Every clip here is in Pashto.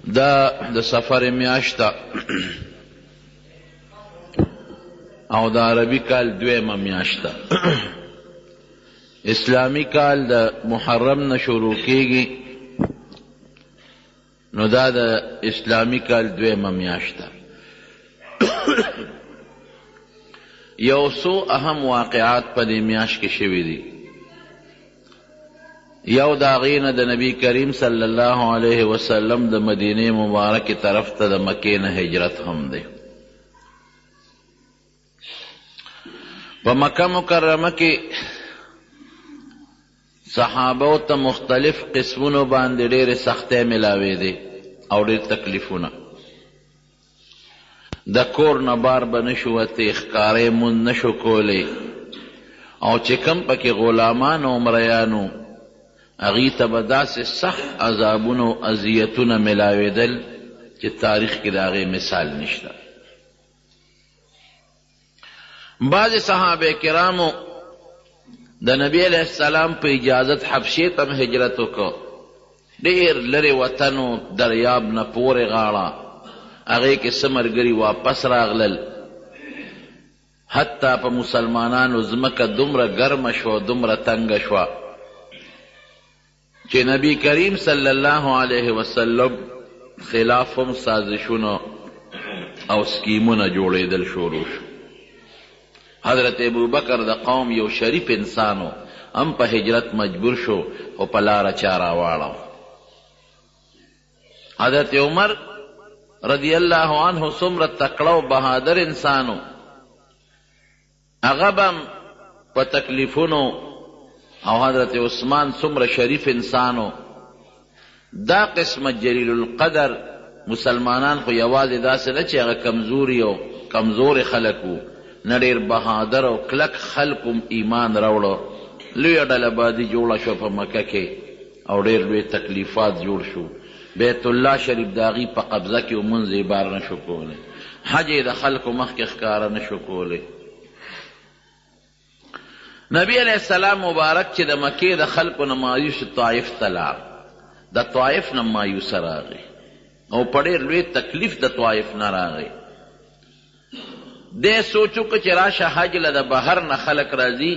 دا د صفر میاشت ده او د عربي کال دویمه میاشت ده. اسلامي کال د محرم نه شروع کیږي، نو دا د اسلامي کال دویمه میاشت ده. یو څو اهم واقعات په دې میاشت کې شوي دي. یو د هغې نه د نبي کریم صلی الله علیه وسلم د مدینې مبارکې طرف ته د مکې نه هجرت هم دی. په مکه مکرمه کې صحابو ته مختلف قسمونو باندې ډېرې سختۍ ملاوېدې او ډېر تکلیفونه. د کور نه بار به نه شو وتی، ښکاره یې لمونځ نه شو کولی او چې کوم پکې غلامان او مریان وو، هغوی ته به داسې سخت عذابونه او اذیتونه ملاوېدل چې تاریخ کې د هغې مثال نشته. بعضې صحابه کرامو د نبی علیه السلام په اجازت حبشې ته هم هجرت وکړ. ډېر لرې وطن و، دریاب نه پورې غاړه، هغې کې څه ملګري واپس راغلل، حتی په مسلمانانو ځمکه دومره ګرمه شوه او دومره تنګه شوه چې نبی کریم صلی الله علیه وسلم خلاف هم سازشونه او سکیمونه جوړېدل شروع شو. حضرت ابوبکر د قوم یو شریف انسان و، هم په هجرت مجبور شو، خو په لاره چا راواړاوه. حضرت عمر رضی الله عنه څومره تکړه او بهادر انسان و، هغه به هم په تکلیفونو او حضرت عثمان څومره شریف انسان و، دا قسمه جلیل القدر مسلمانان خو یوازې داسې نه چې هغه کمزوري او کمزوري خلک وو، نه ډېر بهادر او کلک خلک هم ایمان راوړ، لویه ډله بازي جوړه شوه په مکه کې او ډېر لوی تکلیفات جوړ شو، بیت الله شریف د هغوی په قبضه کې و، لمونځ یې بار نه شو کولی، حج یې د خلکو مخکې ښکاره نه شو کولی. نبی علیه السلام مبارک چې د مکې د خلکو نه مایوس شو طائف ته لاړ، د طائف نه مایوسه راغی او په ډېر لوی تکلیف د طائف نه راغی. دی سوچ وکړ چې راشه حج له د بهر نه خلک راځي،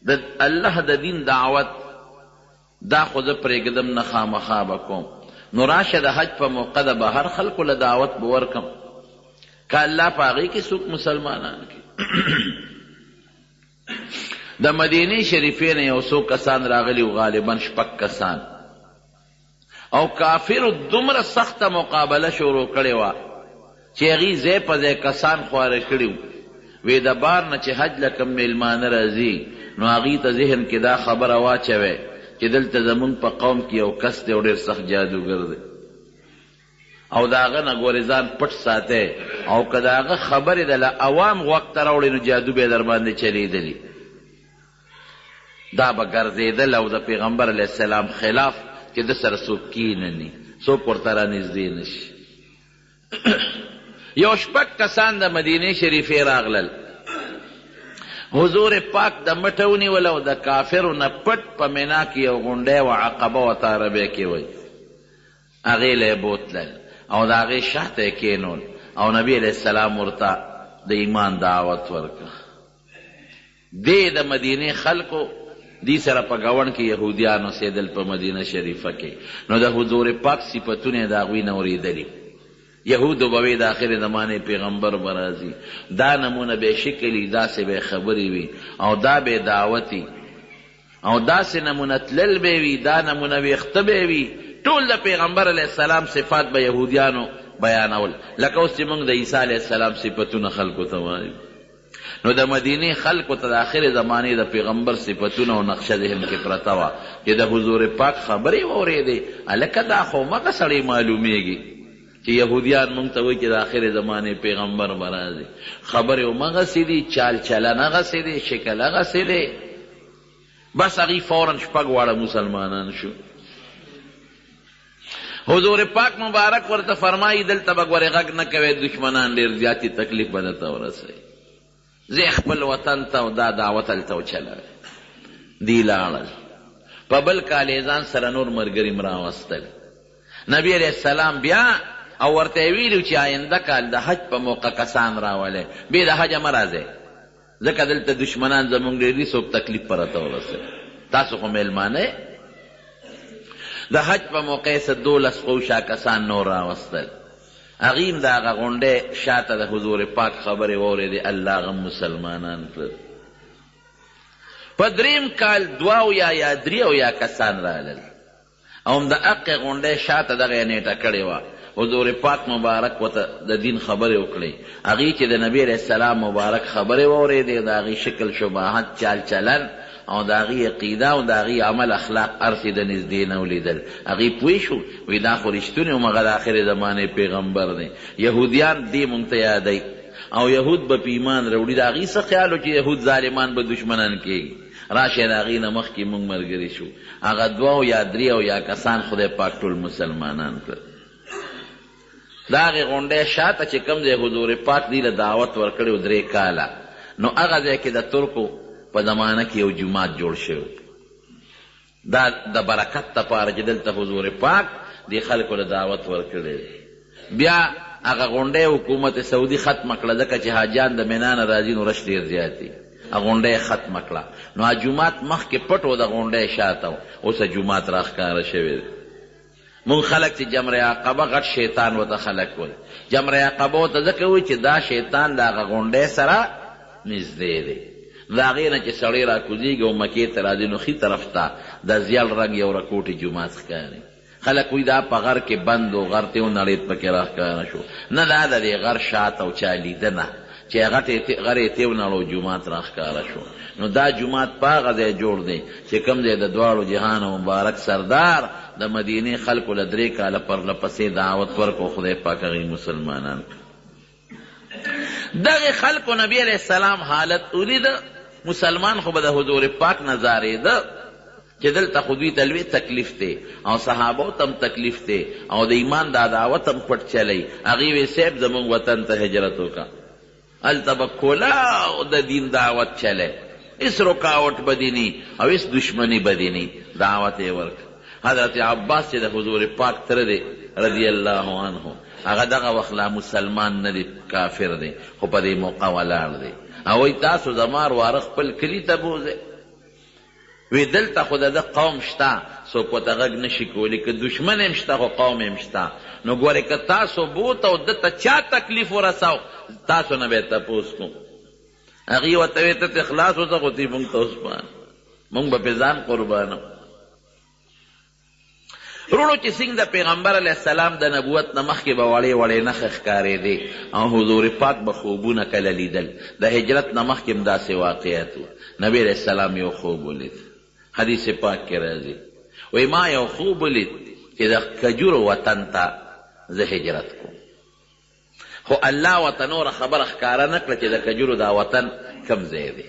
د الله د دین دعوت دا خو زه پرېږدم نه خامخا به کوم، نو راشه د حج په موقع د بهر خلکو له دعوت به ورکړم که الله په هغې کې څوک مسلمانان کړي. د مدینې شریفې نه یو څو کسان راغلي وو، غالبا شپږ کسان، او کافرو دومره سخته مقابله شروع کړې وه چې هغوی ځای په ځای کسان خواره کړي وو، وې د بار نه چې حج له کوم مېلمانه راځي نو هغوی ته ذهن کې دا خبره واچوی چې دلته زمونږ په قوم کې یو کس دی او ډېر سخت جادوګر دی او د هغه نه ګورې ځان پټ ساتی او که د هغه خبرې د له عوام غوږ ته راوړې نو جادو به یې درباندې چلېدلي. دا به ګرځېدل او د پیغمبر علیه السلام خلاف چې ده سره څوک کینني، څوک ورته رانږدې نه شي. یو شپږ کسان د مدینې شریفې راغلل، حضور پاک د مټه ونیوله او د کافرو نه پټ په مینا کې یو غونډی وه، عقبه ورته عربی کې وایي، هغې له یې بوتلل او د هغې شاته یې کېنول او نبي علیه السلام ورته د ایمان دعوت ورکړ. دې د مدینې خلکو دي سره په ګاونډ کې یهودیان اوسېدل په مدینه شریفه کې نو د حضور پاک صفتونه یې د هغوی نه اورېدلي وو. یهودو به وې د اخرې زمانې پیغمبر به راځي، دا نمونه به یې شکل وي، داسې به یې خبرې وي او دا به یې دعوت وي او داسې نمونه تلل به وي، دا نمونه ویښته به وي، ټول د پیغمبر علیه السلام صفات به یهودیانو بیانول لکه اوس چې موږ د عیسی علیه السلام صفتونه خلکو ته وایو. نو د مدینې خلکو ته د اخرې زمانې د پیغمبر صفتونه او نقشه ذهن کې پرته وه چې د حضور پاک خبرې یې واورېدې، هلکه دا خو همغه سړی معلومېږي چې یهودیان موږ ته وایي چې د اخرې زمانې پیغمبر به راځي، خبرې همغسې دي، چال چلن هغسې دی، شکل هغسې دی، بس هغوی فوراً شپږ واړه مسلمانان شو. حضور پاک مبارک ورته فرمايي، دلته به ګورې غږ نه کوې، دښمنان ډېر زیات دي، تکلیف به درته ورسوي، ځې خپل وطن ته او دا دعوت هلته وچلوې. دوی لاړل، په بل کال یې ځان سره نور ملګري هم راوستل. نبی علیه السلام بیا او ورته یې ویلي چې آینده کال د حج په موقع کسان راولئ، بې د حجه مه راځئ، ځکه دلته دښمنان زموږ ډېر دي، څوک تکلیف په راته ورسوي، تاسو خو مېلمانه یئ. د حج په موقع یې څه دولس خوشا کسان نور راوستل، هغوی هم د هغه غونډۍ شاته د حضور پاک خبرې واورېدې، الله هغه هم مسلمانان کړل. په درېیم کال 72 یا 73 کسان رالل. او هم د هقې غونډۍ شاته دغه یې نېټه کړې وه، حضور پاک مبارک ورته د دین خبرې وکړې، هغوی چې د نبي علیه السلام مبارک خبرې واورېدې، د هغوی شکل شباهت، چال چلن او د هغوی عقیده او د هغوی عمل اخلاق هر څه یې د نږدې نه ولیدل، هغوی پوه شو، وایي دا خو رښتونی همغه د آخرې زمانې پیغمبر دی، یهودیان دې مونږ ته یادوي او یهود به پرې ایمان راوړي، د هغوی څه خیال و چې یهود ظالمان به دښمنان کېږي؟ راشئ د هغوی نه مخکې مونږ ملګري شو. هغه 72 73 کسان خدای پاک ټول مسلمانان کړل. د هغې غونډۍ شاته چې کوم ځای حضور پاک دوی له دعوت ورکړی و درې کاله، نو هغه ځای کې د ترکو په زمانه کې یو جومات جوړ شوی و. دا د برکت لپاره چې دلته حضور پاک دې خلکو له دعوت ورکړی دی. بیا هغه غونډۍ حکومت سعودي ختمه کړه ځکه چې حاجیان د مینا نه راځي نو رش ډېر زیات وي. غونډۍ یې ختمه کړه نو هغه جومات مخکې پټ و د غونډۍ شاته و اوس جومات راښکاره شوی دی. مونږ خلک چې جمره عقبه غټ شیطان ورته خلک وایي. جمره عقبه ورته ځکه وایي چې دا شیطان د هغه غونډۍ سره نږدې دی. نو د هغې نه چې سړی راکوزېږي او مکې ته راځي نو ښي طرف ته د زیړ رنګ یو رکوټي جومات ښکاري. خلک وایي دا په غر کې بند و، غر ترې ونړېد پکې راښکاره شو. نه دا د دې غر شاته و، چا لیده نه چې غر یې ترې ونړو جومات راښکاره شو. نو دا جومات په هغه ځای جوړ دی چې کوم ځای د دواړو جهانو مبارک سردار د مدینې خلکو له درې کاله پرله پسې دعوت ورکړ، خدای پاک هغوی مسلمانان کړل. دغه خلکو نبی علیه السلام حالت ولید، مسلمان خو به د حضور پاک نه ځارېده چې دلته خو دوی ته لوی تکلیف دی او صحابو ته هم تکلیف دی او د ایمان دا دعوت هم پټ چلوي. هغوی ویل صاحب زموږ وطن ته هجرت وکړه، هلته به کولاو د دین دعوت چلی، هیڅ رکاوټ به دې نه او هیڅ دښمني به دې نه. دعوت یې ورکړ. حضرت عباس چې د حضور پاک تره دی رضی الله عنه، هغه دغه وخت لا مسلمان نه دی، کافر دی، خو په دې موقع ولاړ دی او وایي تاسو زما ورواره خپل کلي ته بوځئ. وی دلته خو د ده قوم شته، څوک ورته غږ نه شي کولی، که دښمن یې هم شته خو قوم یې هم شته، نو ګورئ که تاسو بوته او ده ته چا تکلیف ورساو تاسو نه به یې تپوس کوم. هغوی ورته ویل ته ترې خلاص اوسه خو ته یې مونږ ته وسپاره، مونږ به پرې ځان قربانوو. وروڼو چې څنګه د پیغمبر علیه السلام د نبوت نه مخکې به وړې وړې نښې ښکارېدې او حضور پاک به خوبونه کله لیدل، د هجرت نه مخکې هم داسې واقعیت و. نبی علیه السلام یو خوب ولید، حدیث پاک کې راځي، وایي ما یو خوب ولید چې د کجورو وطن ته زه هجرت کوم، خو الله ورته نوره خبره ښکاره نه کړه چې د کجورو دا وطن کوم ځای دی.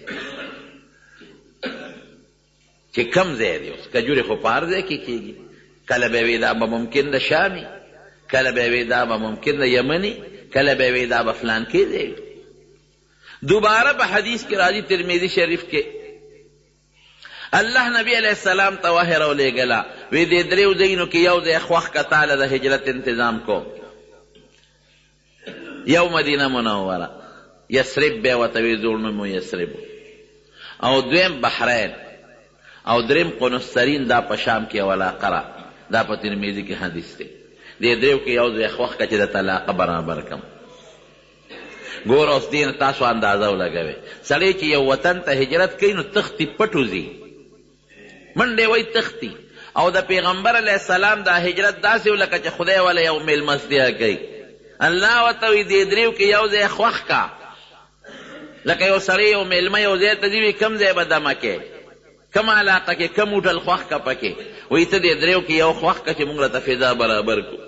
چې کوم ځای دی اوس کجورې خو په هر ځای کې کېږي، کله به وي دا به ممکن د شام وي، کله به وي دا به ممکن د یمن وي، کله به وي دا به فلانکې ځای وي. دوباره په حدیث کې راځي ترمذي شریف کې الله نبی علیه السلام ته وحی راولېږله، وی دې دریو ځایونو کې یو ځای خوښ که تاله د هجرت انتظام کوم. یو مدینه منوره، یثرب به ورته وي، زوړ نوم یې یثرب و، او دویم بحرین، او دریم قنسطرین، دا په شام کې یوه علاقه ده، دا په ترمذي کې حدیث دی. دې دریو کې یو ځای خوښ کړه چې درته علاقه برابر کړم. ګوره اوس دې نه تاسو اندازه ولګوئ، سړی چې یو وطن ته هجرت کوي نو تښتي پټ وځي، منډې وهي تښتي، او د پېغمبر علیه السلام دا هجرت داسې و لکه چې خدای وله یو مېلمستیا کوي. الله ورته وایي دې دریو کې یو ځای خوښ کړه، لکه یو سړی یو مېلمه یو ځای ته ځي وي کوم ځای به دمه کوې، کومه علاقه کې کوم هوټل خوښ کړه پکې، وایي ته دې دریو کې یو خوښ کړه چې مونږ راته فضا برابر کړو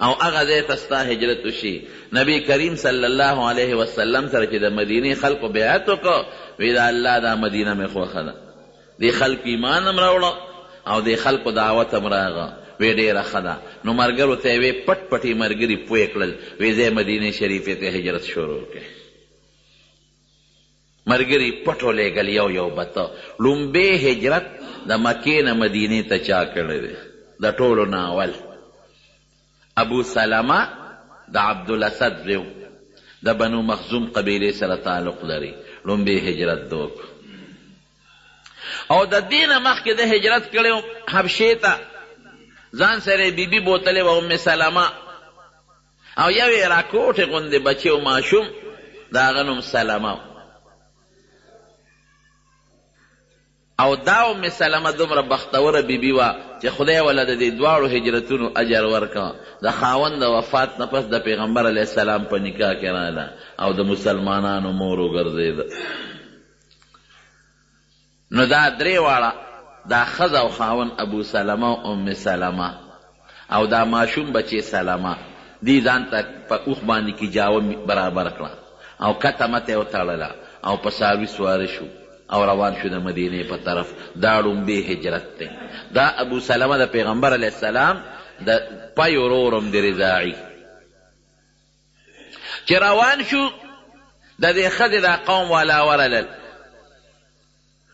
او هغه ځای ته ستا هجرت وشي. نبی کریم صلی الله علیه وسلم سره چې د مدینې خلکو بیعت وکړ، وی دا الله دا مدینه مې خوښه ده. دې خلکو ایمان هم راوړ او دې خلکو دعوت هم راغی، وی ډېره ښه ده. نو ملګرو ته یې وی پټ پټ یې ملګري پوه کړل، وی ځئ مدینې شریفې ته هجرت شروع کړئ. ملګري پټ ولېږل یو یو به ته. ړومبی هجرت د مکې نه مدینې ته چا کړی دی؟ د ټولو نه اول. ابو سلمه د عبدالاسد زوی و، د بنو مخزوم قبیلې سره تعلق لري، ړومبی هجرت ده وکړ او د دې نه مخکې ده هجرت کړی و حبشې ته، ځان سره یې بیبي بوتلې وه ام سلمه او یو یې راکوټې غوندې بچی و ماشوم د هغه نوم سلمه و. او دا ام سلمه دومره بختوره بي بي وه چې خدای وله د دې دواړو هجرتونو اجر ورکړ، د خاوند د وفات نه پس د پېغمبر علیه السلام په نکاح کې راغله او د مسلمانانو مور وګرځېده. نو دا درې واړه دا ښځه او خاوند ابو سلمه او ام سلمه او دا ماشوم بچی سلمه دی ځان ته په اوښ باندې کیجاوه برابر کړه او کته مته یې وتړله او په څاروي سواره شو او روان شو د مدینې په طرف. دا ړومبی هجرت دی. دا ابو سلمه د پیغمبر علیه السلام د پی ورور هم دی رضاعي. چې روان شو د دې ښځې دا قوم والا ورلل.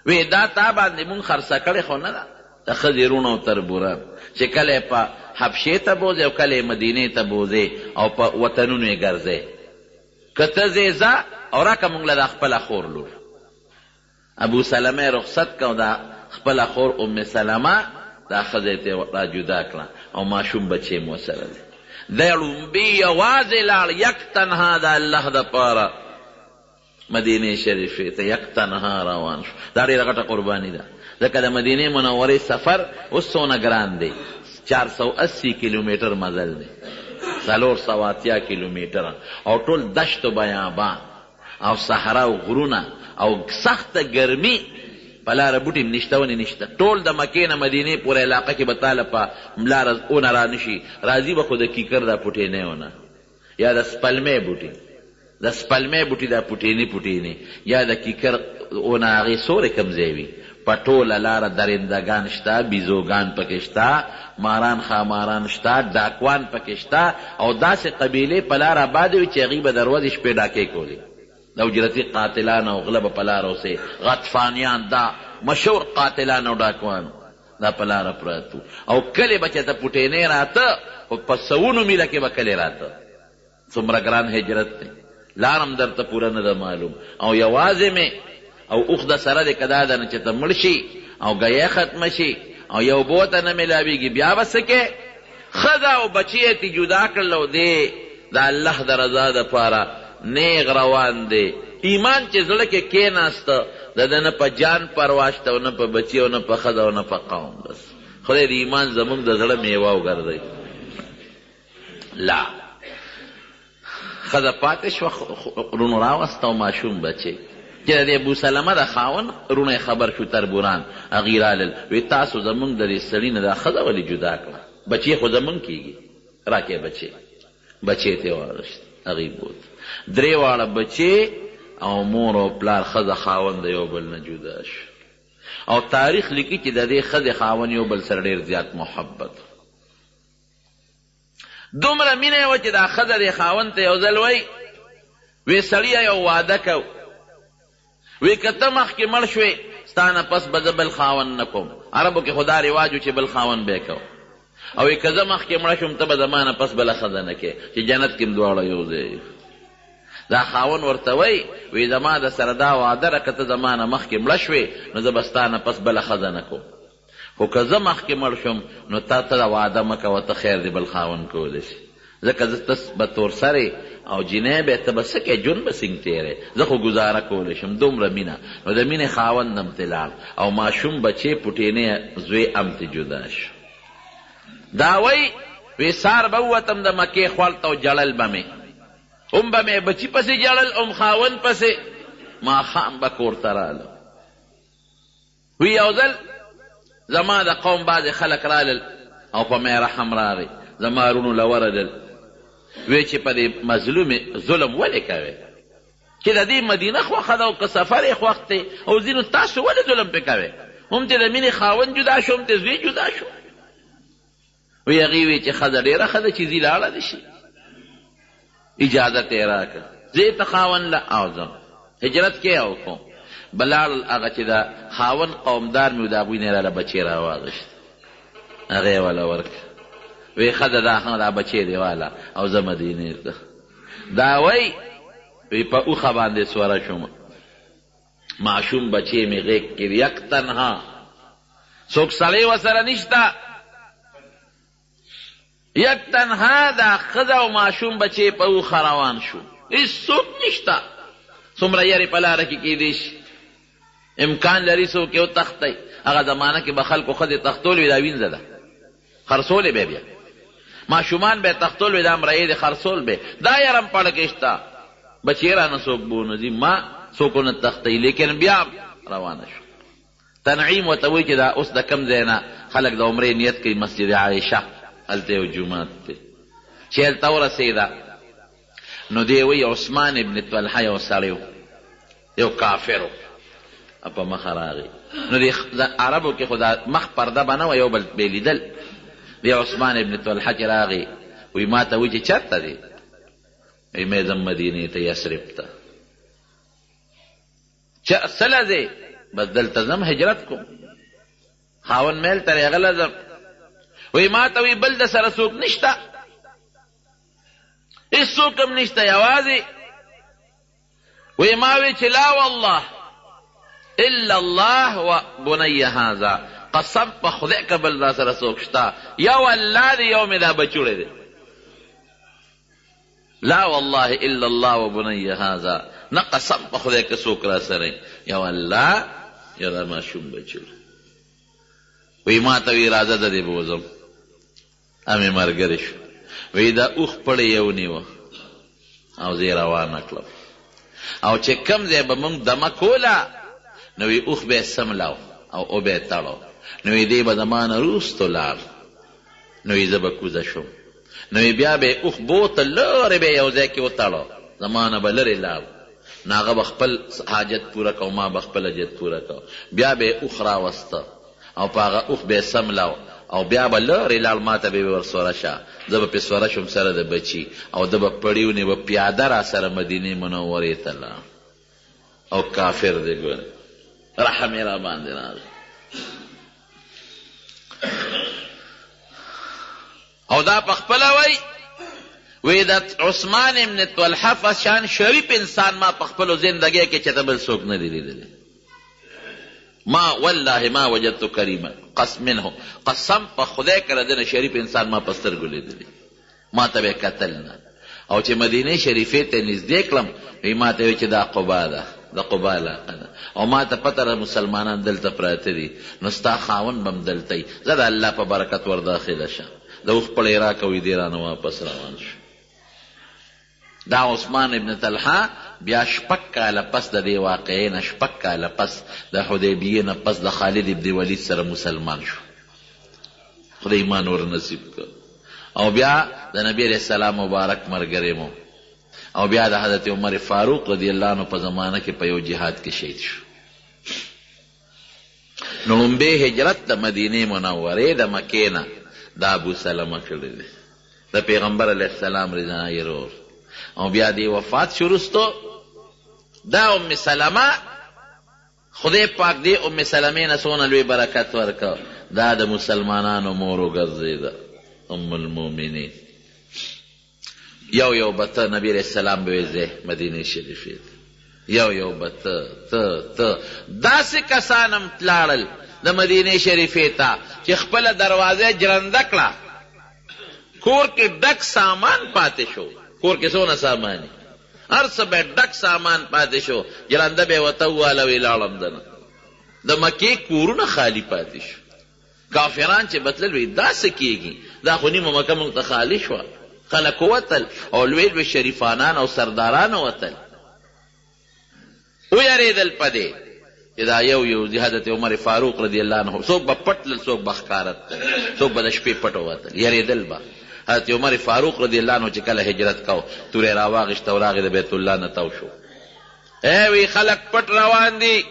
وې دا تا باندې مونږ خرڅه کړې خو نه ده؟ د ښځې روڼ او تربوران چې کله یې په حبشې ته بوځې او کله یې مدینې ته بوځې او په وطنونو یې ګرځې که ته ځې ځه او راکه مونږ له دا خپله خور لور. ابو سلمه یې رخصت کړه او دا خپله خور ام سلمه دا ښځه یې ترې را جدا کړه او ماشوم بچی هم ورسره دی. دی ړومبی یوازې لاړ یک تنها د الله دپاره. مدینې شریفې ته یک تنها روان شو. دا ډېره غټه قرباني ده، ځکه د مدینې منورې سفر اوس څونه ګران دی، 480 کیلومتر مزل دی، 480 کیلومتره، او ټول دشت و بیابان او صحرا او غرونه او سخته ګرمي، په لاره بوټي هم نشته، ونې نشته، ټول د مکې نه مدینې پورې علاقه کې به تاله په لاره ونه رانشي، راځي به خو د کیکر دا پوټینی ونه. یا د سپلمې بوټي د سپلمې بوټي دا پوټیني پوټیني یا د کیکر ونه هغې سورې کوم ځای وي په ټوله لاره درندګان شته بیزوګان پکې شته ماران ښاماران شته ډاکوان پکې شته او داسې قبیلې په لاره آبادې وي چې هغوی به د ورځې شپې ډاکې کولې د اجرتي قاتلان او غله به په لاره اوسې غطفانیان دا مشهور قاتلان او ډاکوان دا په لاره پرات وو او کلی به چېرته پوټینی راته خو په سوونو میله کې به کلی راته. څومره ګران هجرت دی، لار هم درته پوره نه ده معلوم او یوازې مې او اوښ د سره دی که دا دنه چېرته مړ شي او ګیه ختمه شي او یو بوته نه ملاویږي بیا به څه کې؟ ښځه او بچي یې ترې جدا کړل او دی د الله د رضا دپاره نېغ روان دی. ایمان چې زړه کې کېناسته، د ده نه په جان پروا شته او نه په بچي او نه په ښځه او نه په قوم. بس خدای دې ایمان زموږ د زړه مېوه وګرځوي. لا ښځه پاتې شوه، وروڼو راوسته او ماشوم بچی. چې د دې ابوسلمه د خاوند وروڼه یې خبر شو، تربوران، هغوی رالل، وې تاسو زموږ د دې سړي نه دا ښځه ولې جدا کړه؟ بچی خو زموږ کېږي. راکې بچې بچې ته واغشت هغې بوت درې واړه بچې او مور او پلار ښځه خاوند د یو بل نه جدا شو او تاریخ لیکي چې د دې ښځې خاوند یو بل سره ډېر زیات محبت دومره مینه یې وه چې دا ښځه دې خاوند ته یو ځل وایي وې سړیه یو واده کو وی که ته مخکې مړ شوې ستا نه پس به زه بل خاوند نه کوم. عربو کې خو دا رواج و چې بل خاوند به یې کوه. او وی که زه مخکې مړه شوم ته به زما نه پس بله ښځه نه کوې چې جنت کې هم دواړه یو ځای یو. دا خاوند ورته وایي وی زما د سره دا وعده ده که ته زما نه مخکې مړه شوې نو زه به ستا نه پس بله ښځه نه کوم. خو که زه مخکې مړ شوم نو تا ته دا وعده مه کوه ته خیر دی بل خاوند کولی شې ځکه زه ته به تورسرې او جینۍ به ته به څه کوې ژوند به څنګه تېروې زه خو ګوزاره کولی شم دومره مینه نو د مینې خاوند هم ترې لاړ او ماشوم بچی پوټینی زوی هم ترې جدا شو دا وایي وی سار به ووتم د مکې خوړ ته او ژړل به مې هم به مې بچي پسې ژړل هم خاوند پسې ماښام به کور ته رالم وی یو ځل زما د قوم بعضې خلک رالل او په مې رحم راغی، زما وروڼو له ورغلل، وی چې په دې مظلومې ظلم ولې کوې؟ چې د دې مدینه خوښه ده او که سفر یې خوښ دی او ځینو تاسو ولې ظلم پرې کوئ؟ هم چې د مینې خاوند جدا شو هم ترې زوی جدا شو. وی هغې وی چې ښځه ډېره ښه ده چې ځي لاړه دې شي اجازت یې راکړه ځې ته خاوند له او ځم هجرت کې او کوم بلاړل هغه چې د خاوند قومدار مې و د هغوی نه یې راله بچی راواغېست هغه یې وله ورکړه. وی ښه ده دا ښه دا بچی دې واله او ځه مدینې ته. دا وایي وی په اوښه باندې سوره شوم، ماشوم بچی مې غېږ کې دی، یک تنها، څوک سړی ورسره نشته، یک تنها دا ښځه او ماشوم بچی په اوښه روان شو، هېڅوک نشته، څومره یرې په لاره کې کېدی شي، امکان لري څوک یې وتښتوي، هغه زمانه کې به خلکو ښځې تښتولې وي، دا وینځه ده، خرڅولې به یې بیا، ماشومان به یې تښتول وي، دا مریې دي، خرڅول به یې، دا یره هم پړ کې شته، بچی رانه څوک بونه ځي، ما څوک ونه تښتوي، لیکن بیا هم روانه شوه. تنعیم ورته وایي چې دا اوس د کوم ځای نه خلک د عمرې نیت کوي، مسجد عایشه، هلته یو جومات دی، چې هلته ورسېده نو دی وایي عثمان ابن طلحه یو سړی و، یو کافر و، په مخه راغی، نو دی عربو کې خو دا مخ پرده به نه وه، یو بل به یې لیدل. دی عثمان ابن طلحه چې راغی وایي ما ته وایي چې چېرته دی؟ وایي مې ځم مدینې ته، یثرب ته. چه څله ځې؟ بس دلته ځم هجرت کوم، خاوند مې هلته دی هغه له ځم. وایي ما ته وایي بل د سره څوک نشته، هېڅوک هم نشته، یوازې. وایي ما وی چې لا والله الا الله و بنی هذا، قسم په خدای که بل را سره څوک شته، یو الله دی، یو مې دا بچوړی دی. لا والله الا الله و بنی هذا، نه قسم په خدای که څوک راسره یو الله یو دا ماشوم بچوړی. وایي ما ته وایي راځه زه دې بوځم، مې ملګری شو. وایي دا اوښ پړی یې ونیوه او زه یې روانه کړم، او چې کوم ځای به موږ دمه کوله نو وایي اوښ به یې څملاو او وبه یې تړو، نو وایي دی به زما نه وروسته لاړ، نو وایي زه به کوزه شوم، نو وایي بیا به یې اوښ بوته، لرې به یې یو ځای کې وتړو، زما نه به لرې لاړ، نو هغه به خپل حاجت پوره کړ او ما به خپل حاجت پوره کړ، بیا به یې اوښ راوسته او په هغه اوښ به یې څملاو او بیا به لرې لاړ، ما ته به یې ورسوره شه، زه به پرې سوره شوم سره د بچي، او ده به پړی ونیوه، پیاده راسره مدینې منورې ته لاړ. او کافر دی ګوره، رحم یې راباندې راغی. او دا په خپله وایي، وی د عثمان ابن طلحه په شان شریف انسان ما په خپلو زندګۍ کې چېرته بل څوک نه دی لیدلی. ما والله ما وجدت کریما قسم منه، قسم په خدای که د ده نه شریف انسان ما په سترګو لیدلی. ما ته به یې کتل نه، او چې مدینې شریفې ته یې نږدې کړم، وایي ما ته وایي چې دا قبا ده، د قبا علاقه ده، او ما ته پته ده مسلمانان دلته پراته دي، نو ستا خاوند به هم دلته وي، ځه د الله په برکت ور داخله شه. د اوښ پړی یې راکړ، وایي دی رانه واپس روان شو. دا عثمان ابن طلحه بیا شپږ کاله پس د دې واقعې نه، شپږ کاله پس د حدیبیې نه پس د خالد ابن ولید سره مسلمان شو. خدای ایمان ور نصیب کړ. او بیا د نبی علیه السلام مبارک ملګری مو، او بیا د حضرت عمر فاروق رضی الله عنه په زمانه کې په یو جهاد کې شهید شو. نو ړومبی هجرت د مدینې منورې د مکې نه د ابو سلمه کړی دی، د پیغمبر علیه السلام رضای ورور، او بیا دی وفات شو. وروسته دا ام سلمه، خدای پاک دې ام سلمې نه څونه لوی برکت ورکړ، دا د مسلمانانو مور وګرځېده، ام المؤمنین. یو یو به ته نبی علیه السلام به وې ځې مدینې شریفې ته، یو یو به ته ته ته داسې کسان هم تلاړل د مدینې شریفې ته چې خپله دروازه یې جرنده کړه، کور کې ډک سامان پاتې شو، کور کې څونه سامان، هر څه به ډک سامان پاتې شو، جرنده به یې ورته وواله، ویې لاړم دنه. د مکې کورونه خالي پاتې شو. کافران چې به تلل وایي دا څه کېږي، دا خو نیمه مکه موږ ته خالي شوه. خلک ووتل او لوی لوی شریفانان او سرداران ووتل، ویرېدل په دې چې دا یو یو ځي. حضرت عمر فاروق رضی الله عنه څوک به پټ تلل، څوک به ښکاره تلل، څوک به د شپې پټ ووتل، یرېدل به. حضرت عمر فاروق رضی الله عنه چې کله هجرت کاو، توره یې راواخیسته او راغی د بیت الله نه تاو شو. ای وی خلک پټ روان دي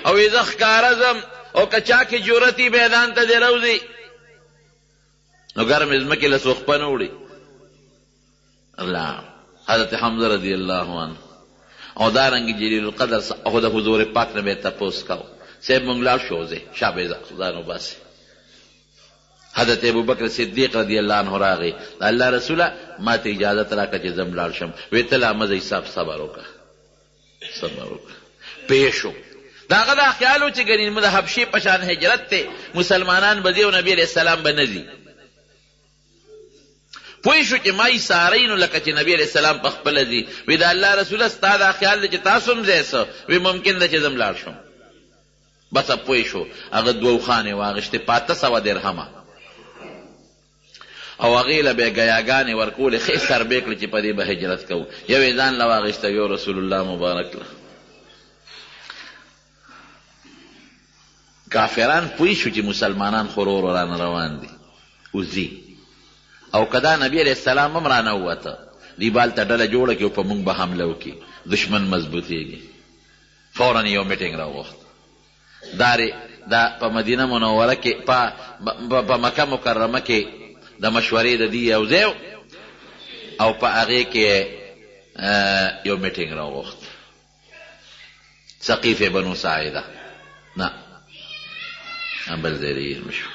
او وی زه ښکاره ځم، او که چا کې جرأت وي میدان ته دې راوځي. نو ګرمې ځمکې له څوک خپه نه وړي. الله حضرت حمزه رضی الله عنه او دارنګ جلیل القدر خو د حضور پاک نه به تپوس کاو، صاحب مونږ لاړ شو، ځئ شابه ځان وباسي. حضرت ابوبکر صدیق رضی الله عنه راغی، د الله رسوله ماته اجازت راکړه چې زه هم لاړ شم. وې ته لا مه ځه حساب صبر وکړه، صبر وکړه. پوه شو. د هغه دا خیال و چې ګنې د حبشې په شان هجرت دی، مسلمانان به ځي او نبي علیه السلام به نه ځي. پوه شو چې ما ایساروي نو لکه چې نبي علیه السلام په خپله ځي. وې د الله رسوله ستا دا خیال دی چې تاسو هم ځئ څه؟ وې ممکن ده چې زه هم لاړ شم. بس پوه شو. هغه دوه اوښانې واخیستې په 800 درهمه او هغې له به یې ګیاګانې ورکولې، ښې سربې کړې چې په دې به هجرت کوو. یو یې ځان له واخیسته، یو رسول الله مبارک له. کافران پوه شو چې مسلمانان خو ورو ورو رانه روان دي وځي او که دا نبي علیه السلام هم رانه ووته دوی به هلته ډله جوړه کړي او په موږ به حمله وکړي، دښمن مضبوطېږي. فوراً یو میټنګ راوغوښت. دارې دا په مدینه منوره کې په په مکه مکرمه کې د مشورې د دې یو ځای او په هغې کې یو میټنګ راوغوښت. سقیف بنو ساعده نه بل ځای دی مشو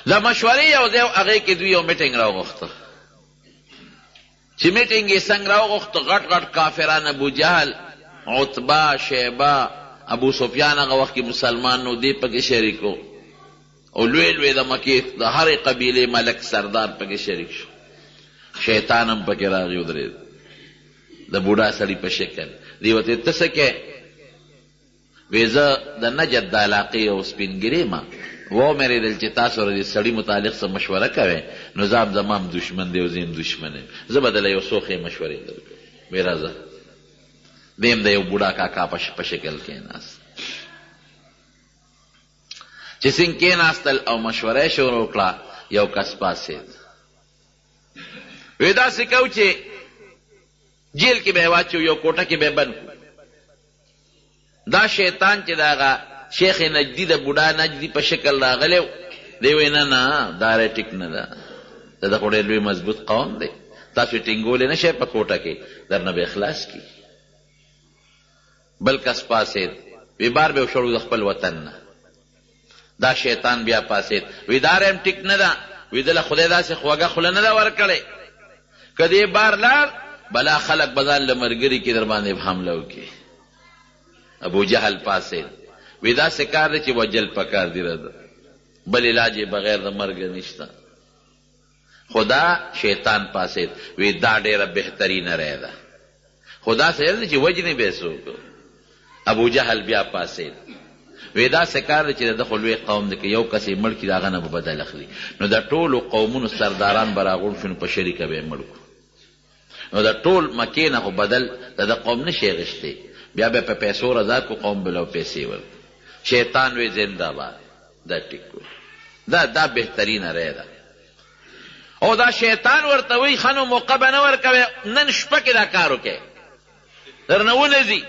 د مشورې یو ځای هغې کې دوی یو میټنګ راوغوښته. چې میټنګ یې څنګه راوغوښت، غټ غټ کافران ابو جهل، عتبه، شیبه، ابو سفیان هغه وخت کې مسلمان نه وو، دی پکې شریک وو او لوی لوی د مکې د هرې قبیلې ملک سردار پکې شریک شو. شیطان هم پکې راغی ودرېد د بوډا سړي په شکل. دی ورته ته څه کوې؟ وې زه د نجد د علاقې یو سپین ږیری یم، ومېرېدل چې تاسو د دې سړي متعلق څه مشوره کوئ، نو ځان زما هم دښمن دی او زه یې هم دښمن یم، زه به دله یو څو ښې مشورې درکړم. وې راځه. دی هم د یو بوډا کاکا په شکل کېناست. چې څنګه کېناستل او مشوره یې شروع کړه، یو کس پاڅېد. وې داسې کوو چې جیل کې به یې واچوو، یو کوټه کې به یې بند کړو. دا شیطان چې د هغه شیخ نجدي د بوډا نجدي په شکل راغلی و، دی وایي نه نه دا رای ټیک نه ده، د ده خو ډېر لوی مضبوط قوم دی، تاسو یې ټینګولی نه شئ په کوټه کې، درنه به یې خلاص کړي. بل کس پاڅېد، وي بار به یې وشړو د خپل وطن نه. دا شیطان بیا پاڅېد، وي دا رای هم ټیک نه ده، وي ده له خدای داسې خوږه خوله نه ده ورکړې، که دی بار لاړ بلا خلک به ځان له ملګري کې درباندې حمله وکړي. ابو جهل پاڅېد، وي داسې کار دی چې وژل پکار دي راته، بل علاج یې بغیر د مرګه نشته. خو دا شیطان پاڅېد، وي دا ډېره بهترینه رای ده، خو داسې نه ده چې وژني به یې څوک. ابو جهل بیا پاڅېد، وي داسې کار دی چې د ده خو لوی قوم دی، که یو کس یې مړ کړي د هغه نه به بدل اخلي، نو د ټولو قومونو سرداران به راغونډ شو نو په شریکه به یې مړ کړو. نو د ټول مکې نه خو بدل د ده قوم نه شي اخیستی، بیا به په پیسو رضا کړو، قوم به له پیسې ورکړي. شیطان وی زنده باد، دا ټیک وی، دا دا بهترینه رای ده. او دا شیطان ورته وی ښه نو موقع به نه ورکوې، نن شپه کې دا کار وکړې درنه ونه ځي.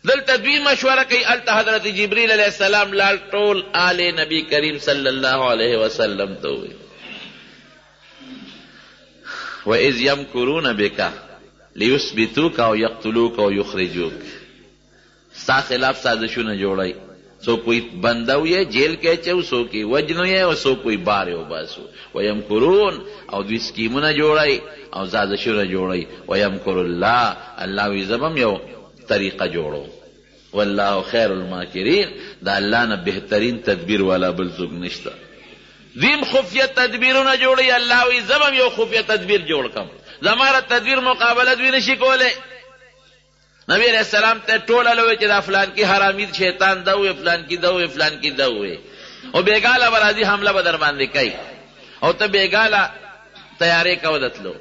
دلته دوی مشوره کوي، هلته حضرت جبريل علیه السلام لاړ ټول آل نبی کریم صلی الله علیه وسلم ته وویل واذ یمکرون بک لیثبتوک او یقتلوک او یخرجوک. ستا خلاف سازشونه جوړوي، څوک وایي بندو یې جیل کې اچوو، څوک یې وژنو یې او څوک وایي بار یې وباسو. ویمکرون او دوی سکیمونه جوړوي او سازشونه جوړوي. ویمکر الله، الله وایي زه به هم یو طریقه جوړوم. والله خیر الماکرین، د الله نه بهترین تدبیر والا بل څوک نشته. دوی هم خفیه تدبیرونه جوړوي، الله وایي زه به هم یو خفیه تدبیر جوړ کړم، زما د تدبیر مقابله دوی نشي کولی. نبی علیہ السلام ته ټوله لوی چې دا فلان کی حرامی شیطان دا وې فلان کی دا وې فلان کی دا وې او بیګاله به راځي حمله به در باندې کوي او ته بیګاله تیارې کوه د تلو.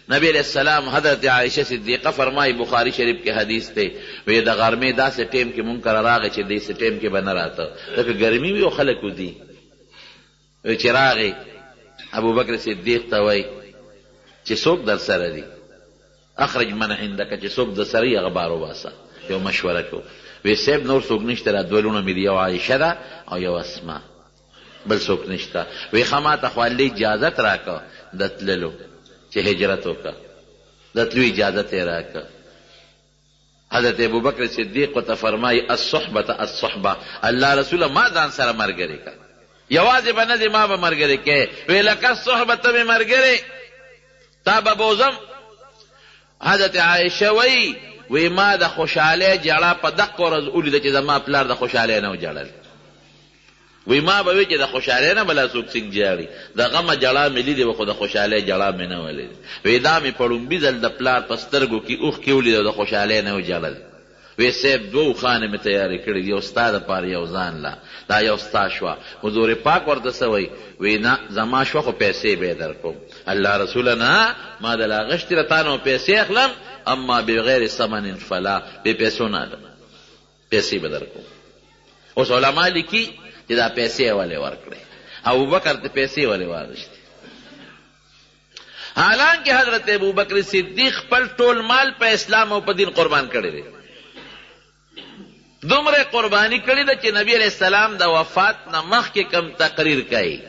نبی علیہ السلام حضرت عائشه صدیقه فرمایي، بخاری شریف کې حدیث دی، وی د غرمې داسې ټیم کې مونږ کره راغی چې داسې ټیم کې به نه راته، ځکه ګرمي وي او خلک ودي. وی چې راغی ابوبکر صدیق ته وایي چې څوک در سره دي؟ اخرج من عندک، چې څوک در سره وي هغه بار وباسه، یو مشوره کوو. وی صاحب نور څوک نشته، دا دوه لوڼه مې دي، یو عایشه ده او یو اسما، بل څوک نشته. وی ښه ماته خو الله اجازت راکړه د تللو چې هجرت وکړه، د تلو اجازت یې راکړه. حضرت ابوبکر صدیق ورته فرمایي، الصحبة الصحبة، الله رسوله ما ځان سره ملګری کړه. یوازې به نه ځې، ما به ملګری کې. وی لکه الصحبه، ته مې ملګری، تا به بوځم. حضرت عائشه وایي، وی ما د خوشحالۍ ژړا په دقه ورځ ولیده چې زما پلار د خوشحالۍ نه وژړل. وی ما به وی چې د خوشحالۍ نه به لا څوک څنګه ژاړي، د غمه ژړا مې لیدې وه خو د خوشحالۍ ژړا مې نه وه لیدې. وی دا مې په ړومبي ځل د پلار په سترګو کې اوښکې ولیدې او د خوشحالۍ نه وژړل. وی صیب دوه اوښانې مې تیارې کړې دي، یو ستا دپاره یو ځان له، دا یو ستا شوه. حضور پاک ورته څه وایي؟ وی نه زما شوه خو پیسې به یې درکوم. الله رسوله نه ما د لا اخیستې ده، تا نه به پیسې اخلم، اما بغیر ثمن فلا، بې پیسو نه اخلم، پیسې به درکوم. اوس علما لیکي چې دا پیسې یې ولې ورکړې، ابوبکر ته پیسې ولې واخیستې؟ حالانکه حضرت ابوبکر صدیق خپل ټول مال په اسلام او په دین قربان کړی دی، دومره قرباني کړې ده چې نبی علیه السلام د وفات نه مخکې کوم تقریر کوي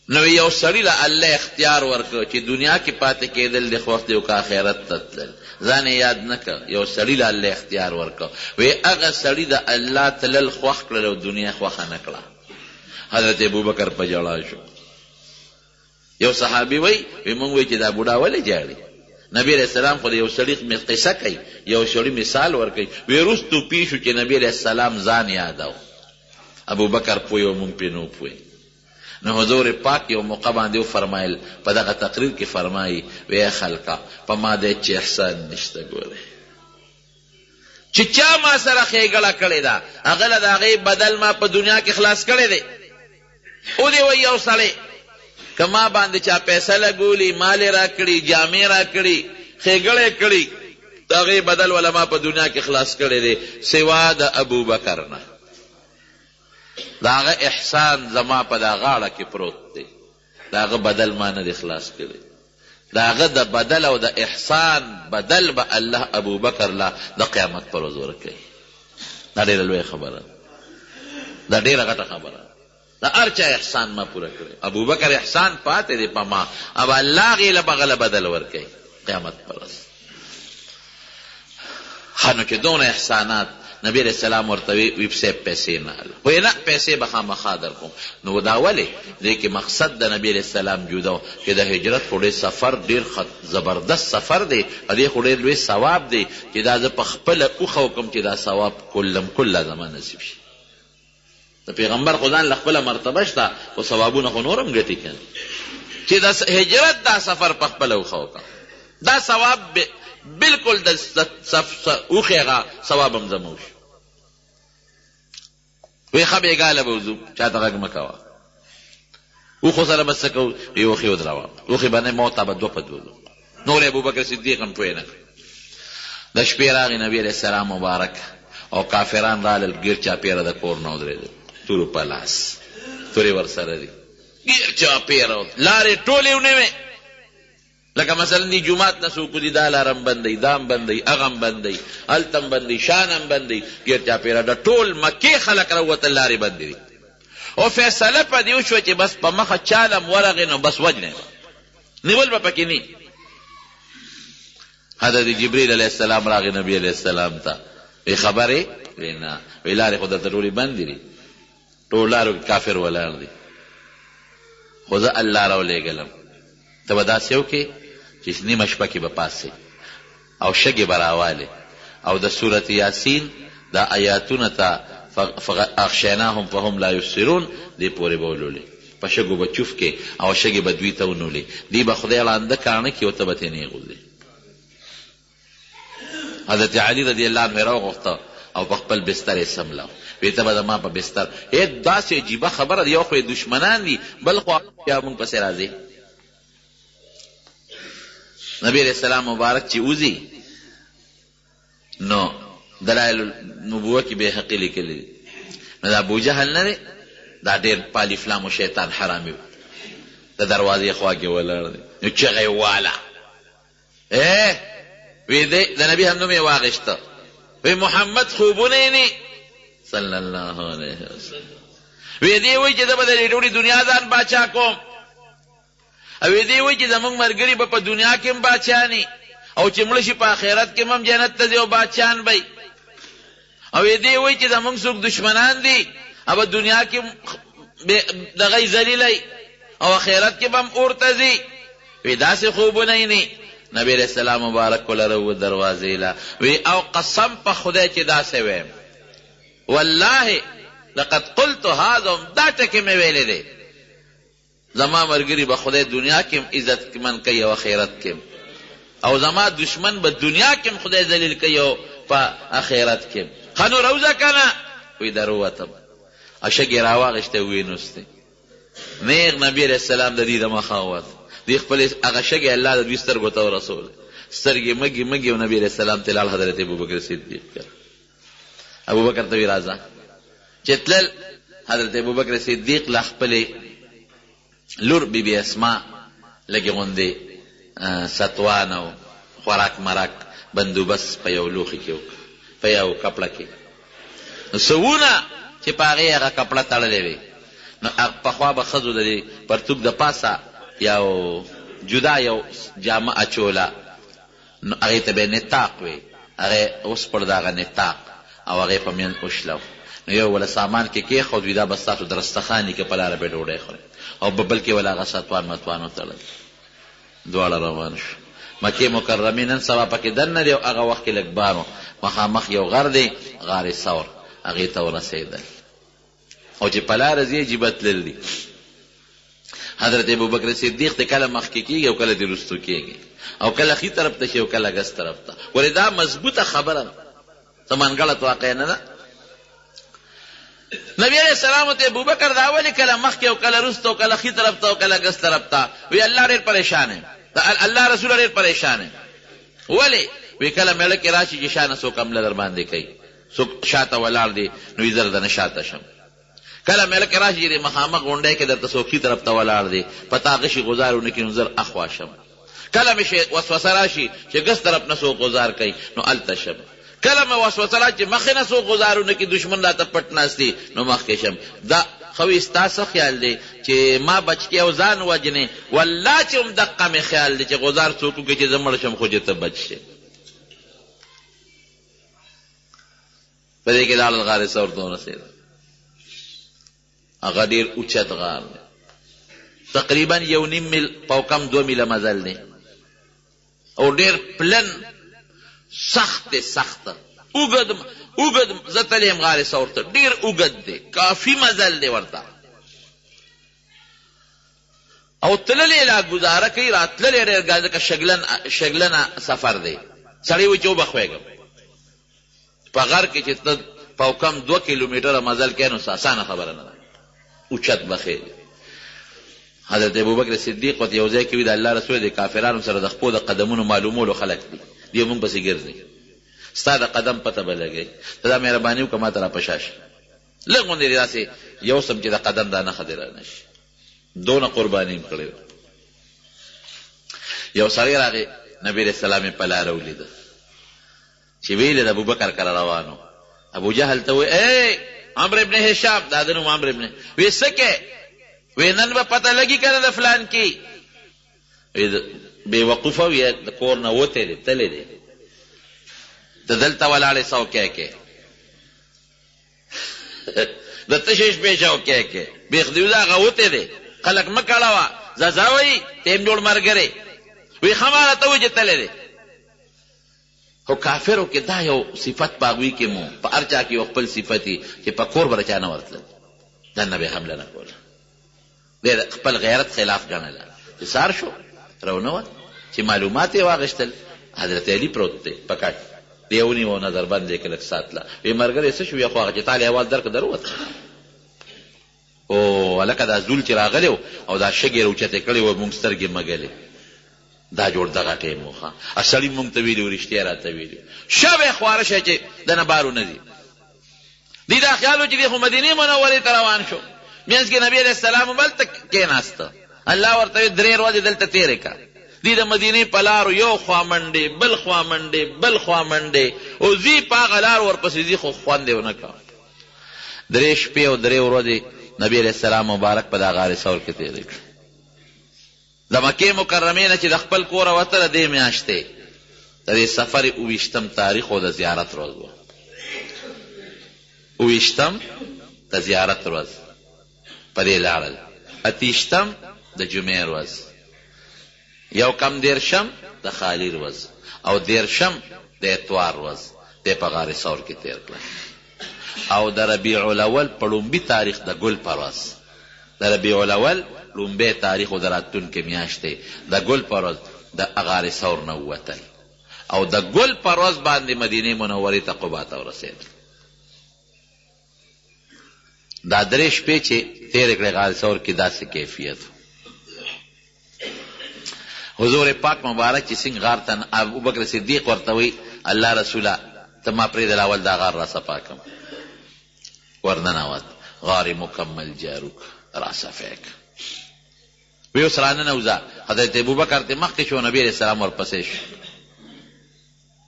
نو یو سړي له الله اختیار ورکړ چې دنیا کې پاتې کېدل دې خوښ دی او که آخرت ته تلل، ځان یې یاد نه کړ. یو سړي له الله اختیار ورکړ، وی هغه سړي د الله تلل خوښ کړل او دنیا یې خوښه نه کړه. حضرت ابوبکر په ژړا شو. یو صحابي وایي، وی مونږ وایي چې دا بوډا ولې ژاړي؟ نبی علیه السلام خو د یو سړي قصه کوي، یو سړي مثال ورکوي. وی وروسته پوه شو چې نبی علیه السلام ځان یاداو. ابوبکر پوه او مونږ پرې نه وو پوه. نو حضور پاک یو موقع باندې وفرمایل، په دغه تقریر کې فرمایي، وی ای خلکه، په ما د هیچا احسان نشته، ګورئ چې چا ما سره ښېګړه کړې ده، هغه له د هغې بدل ما په دنیا کې خلاص کړی دی. او دی وایي یو سړی که ما باندې چا پیسه لګولي، مال یې راکړي، جامې راکړي، ښېګړه یې کړي، د هغې بدل وله ما په دنیا کې خلاص کړی دی، سوا د ابوبکر نه. د هغه احسان زما په دا غاړه کې پروت دی، د هغه بدل ما نه دی خلاص کړی. د هغه د بدل او د احسان بدل به الله ابوبکر له د قیامت پر ورځ ورکوي. دا ډېره لویه خبره ده، دا ډېره غټه خبره ده. د هر چا احسان ما پوره کړی، ابوبکر احسان پاتې دی په ما، او الله هغې له به هغه له بدل ورکوي قیامت پر ورځ. ښه نو چې دونه احسانات نبی علیه السلام ورته وی، وی صاحب پیسې نه اله، وی نه پیسې به خامخا درکوم. نو دا ولې؟ دې کې مقصد د نبی علیه السلام جدا و چې د هجرت خو ډېر سفر ډېر زبردست سفر دی، په دې خو ډېر لوی ثواب دی چې دا زه په خپله اوښه وکړم چې دا ثواب کلم کله زما نصیب شي. د پیغمبر خو ځان له خپله مرتبه شته، خو ثوابونه خو نور هم ګټي که نه، چې د هجرت دا سفر په خپله اوښه وکړه، دا ثواب بالکل د اوښې هغه ثواب هم زما وشو. وی ښه بېګا له به وځو، چا ته غږ مه کوه. اوښو سره به څه کوو؟ وی اوښې ودروه، اوښې به نه موته به دوه په دوه ځو. نور ابوبکر صدیق هم پوه نه کړ. د شپې راغی نبی علیه السلام مبارک او کافران رالل، ګیر چاپیره د کور نه ودرېدل، تورو په لاس، تورې ورسره دي، ګیر چاپیره لارې ټولې ونیوې. لکه مثلا دې جومات نه څوک وځي، دا لاره هم بندوي، دا هم بندوي، هغه هم بندوي، هلته هم بندوي، شا نه هم بندوي، ګیر چاپیره د ټول مکې خلک راووتل، لارې بندې دي. او فیصله په دې وشوه چې بس په مخه چاله هم ورغی نو بس وژنی به، نیول به پکې نه. حضرت جبرئیل علیه السلام راغی نبی علیه السلام ته، وی خبر یې؟ وی نه. وی لارې خو درته ټولې بندې دي، ټولو لارو کې کافر ولاړ دي، خو زه الله راولېږلم، ته به داسې وکړې چې نیمه شپه کې به پاڅې او شګې به راوالې او د سورة یاسین دا ایاتونه ته فاغشیناهم فهم لا یبصرون دې پورې به ولولې، په شګو به چوف کړې او شګې به دوی ته ونولې، دوی به خدای ړانده کاڼه کړي او ته به ترې نېغ وځې. حضرت علی رضی الله عنه راوغوښته او په خپل بستر یې څملاوه، وی ته به زما په بستر. هی داسې عجیبه خبره ده، یو خو یې دښمنان دي، بل خوا بیا موږ پسې راځي. نبی علیه السلام مبارک چې وځي نو دلایل النبوه کې بیهقي لیکلي دي، نو دا ابوجهل نه دی، دا ډېر پالي فلامو شیطان حرامي و، د دروازې خوا کې ولاړ دی، نو چغه یې وواله، اے وی دی د نبی هم نوم یې واخیسته، وی محمد خوبونه یې نی صلی الله علیه وسلم، وی دی وی چې زه به د دې ټولې دنیا ځان باچا کوم، او وی دی وی چې زموږ ملګري به په دنیا کې هم باچا نی او چې مړه شي په آخرت کې هم جنت ته ځي او باچان به، او وی دی وی چې زموږ څوک دشمنان دي او دنیا کې دغه ذلیل او آخرت کې به هم اور ته ځي. وی داسې خوبونه ویني. نبی علیه السلام مبارک ولره و دروازې له وی او قسم په خدای چې داسې ویم، والله لقد قلت هذا، هم دا ټکی مې ویلی دی، زما ملګري به خدای دنیا کې هم عزتمن کوي او آخرت کې هم، او زما دښمن به دنیا کې هم خدای ذلیل کوي او په آخرت کې هم. ښه نو راوځه که نه؟ وایي درووتم او شګې راواخیستې او ویې نوستې. نېغ نبي علیه السلام د دوی د مخه ووت. دوی خپلې هغه شګې الله د دوی سترګو ته ورسولې. سترګې مږې مږې او نبي علیه السلام ته لاړ حضرت ابوبکر صدیق کره. ابوبکر ته وی راځه. چې تلل حضرت ابوبکر صدیق له خپلې لور بی بی اسما لږې غوندې ستوان او خوراک مراک بندوبست په یو لوښي کې وکړ، په یو کپړه کې. نو څه وونه چې په هغې هغه کپړه تړلې وي. نو پخوا به ښځو د دې پرتوګ د پاسه یو جدا یو جامه اچوله، نو هغې ته به یې نطاق وی، هغه یې وسپړ د هغه نطاق او هغه یې په مینځ وشلو، نو یو وله سامان کې کېښود، وی دا به ستاسو درستخان وي که په لاره به ډوډۍ خورئ، او په بل کې وله هغه ستوان متوان وتړل، دواړه روان شو مکې مکرمې، نن سبا پکې دننه دی او هغه وخت کې لږ بار و، مخامخ یو غر دی، غار ثور، هغې ته ورسېدل. او چې په لاره ځي عجیبه تلل دي. حضرت ابوبکر صدیق ته کله مخکې کېږي او کله دې وروستو کېږي او کله ښي طرف ته شي او کله ګس طرف ته. ولې دا مضبوطه خبره ده، څه منګړت واقع نه ده. نبی علیہ السلام ته ابوبکر دا ولې کله مخکې او کله وروستو او کله ښي طرف ته او کله ګس طرف ته؟ وی الله ډېر پریشان یم، الله رسول ډېر پریشان یم. ولې؟ وی کله مېړه کې راشي چې شانه څوک حمله در باندې کوي، څوک شاته ولاړ دی نو وي زه درنه شاته شم. کله مېړه کې راشي چې د مخامخ غونډۍ کې درته څوک ښي طرف ته ولاړ دی په تا غشي غوزار ونه کړي نو زر اخوا شم. کله مې وسوسه راشي چې ګس طرف نه څوک غوزار کوي نو هلته شم. کله مې وسوسه راشي چې مخې نه څوک غوزار ونه کړي دښمن راته پټ ناست دی نو مخکې شم. دا ښه وي ستا څه خیال دی چې ما بچ کړې او ځان وژنې؟ والله چې همدقه مې خیال دی چې غوزار څوک وکړي چې زه مړ شم خو چې ته بچ شې. په دې کې لاړل غار ثور ته ورسېدل. هغه ډېر اوچت غار دی، تقریبا یو نیم میل پاو کم دوه میله مزل دی او ډېر پلن سخت دی، سخت اوږد اوږد. زه تللی یم غار ثور ته، ډېر اوږد دی، کافي مزل دی ورته. او تللی لا ګوزاره کوي، راتللی ډېر ګران ځکه شګلن شګلنه سفر دی. سړی وایي چې وبه ښویېږم. په غر کې چې ته پاو کم دوه کیلومتره مزل کوې نو څه اسانه خبره نه ده، اوچت به خېژې. حضرت ابوبکر صدیق ورته یو ځای کې وي، د الله رسول د کافرانو سره د خپو د قدمونو معلومولو خلک دي، دی مونږ پسې ګرځي، ستا د قدم پته به لګوي، ته دا مهرباني وکړه ما ته را په شا شه، لږ غوندې دې داسې یو سم چې د قدم دا نښه دې رانه شي. دونه قرباني هم کړې وه. یو سړی راغی، نبي علیه السلام یې په لاره ولیده چې ویل د ابوبکر کره روان و. ابو جهل ته وایي، ای عمرو ابن هشام، دا د نوم عمرو ابن، وی څه کې؟ وی نن به پته لګي که نه د فلان کې؟ وی بې وقوفه وي، د کور نه وتی دی، تللی دی، ته دلته ولاړې څوکۍ کې د تشې شپې چوکۍ کې بېخ دی هغه وتی دی، خلک مه کړوه، ځه ځه وایي، ته هم جوړ ملګری وي، ښه ما راته ووایي چې تللی دی. خو کافرو کې دا یو صفت په هغوی کې مو په هر چا کې یو خپل صفت وي چې په کور به د چا نه ورتلل، دننه به یې حمله نه کوله، دی د خپل غیرت خلاف ګڼله. چې سهار شو راونه وت، چې معلومات یې واخیستل، حضرت علي پروت دی په کټ، دی یې ونیو او نظر بند یې کړ لږ ساعت لا، وی ملګری څه شو؟ وی خو هغه چې تا له اواز درکړ درووت. او هلکه دا زول چې راغلی و او دا شګې یې راوچتې کړې وې، موږ سترګې مږلې، دا جوړ دغه ټیم و ښه سړي موږ ته ویلي و، رښتیا راته ویلي، شه به خواره شه چې دنه بار ونه ځي. دی دا خیال و چې دی خو مدینې منورې ته روان شو، منځ کې نبی علیه السلام هم هلته کېناسته، الله ورته ویل درې ورځې دلته تېرې کړه. دی د مدینې په لارو یو خوا منډې، بل خوا منډې، بل خوا منډې او ځي په هغه لار ورپسې ځي، خو خوند یې ونه کړ. درې شپې او درې ورځې نبی علیه السلام مبارک په دا غار ثور کې تېرې کړې. د مکې مکرمې نه چې د خپل کوره وته د دې میاشتې د دې سفر اوویشتم تاریخ او د زیارت ورځ وه. اوویشتم د زیارت ورځ په دې لاړل. اتیشتم د جمعې ورځ، یو کم دېرشم د خالي ورځ او دېرشم د اتوار ورځ دی په غار ثور کې تېر کړل او د ربیع الاول په ړومبي تاریخ د ګل په ورځ د ربیع الاول ړومبی تاریخ او د راتلونکې میاشتې د ګل په ورځ د غار ثور نه ووتل او د ګل په ورځ باندې مدینې منورې ته قبا ته ورسېدل. دا درې شپې چې تېرې کړې غار ثور کې داسې کیفیت و. حضور پاک مبارک چې څنګه غار ته ابوبکر صدیق ورته وایي الله رسوله ته ما پرېږده اول دا غار را صفا کړم. ورننوت غار یې مکمل جارو کړ را صفا یې کړ. وی اوس راننوځه. حضرت ابوبکر ترې مخکې شو نبي علیه السلام ورپسې شو.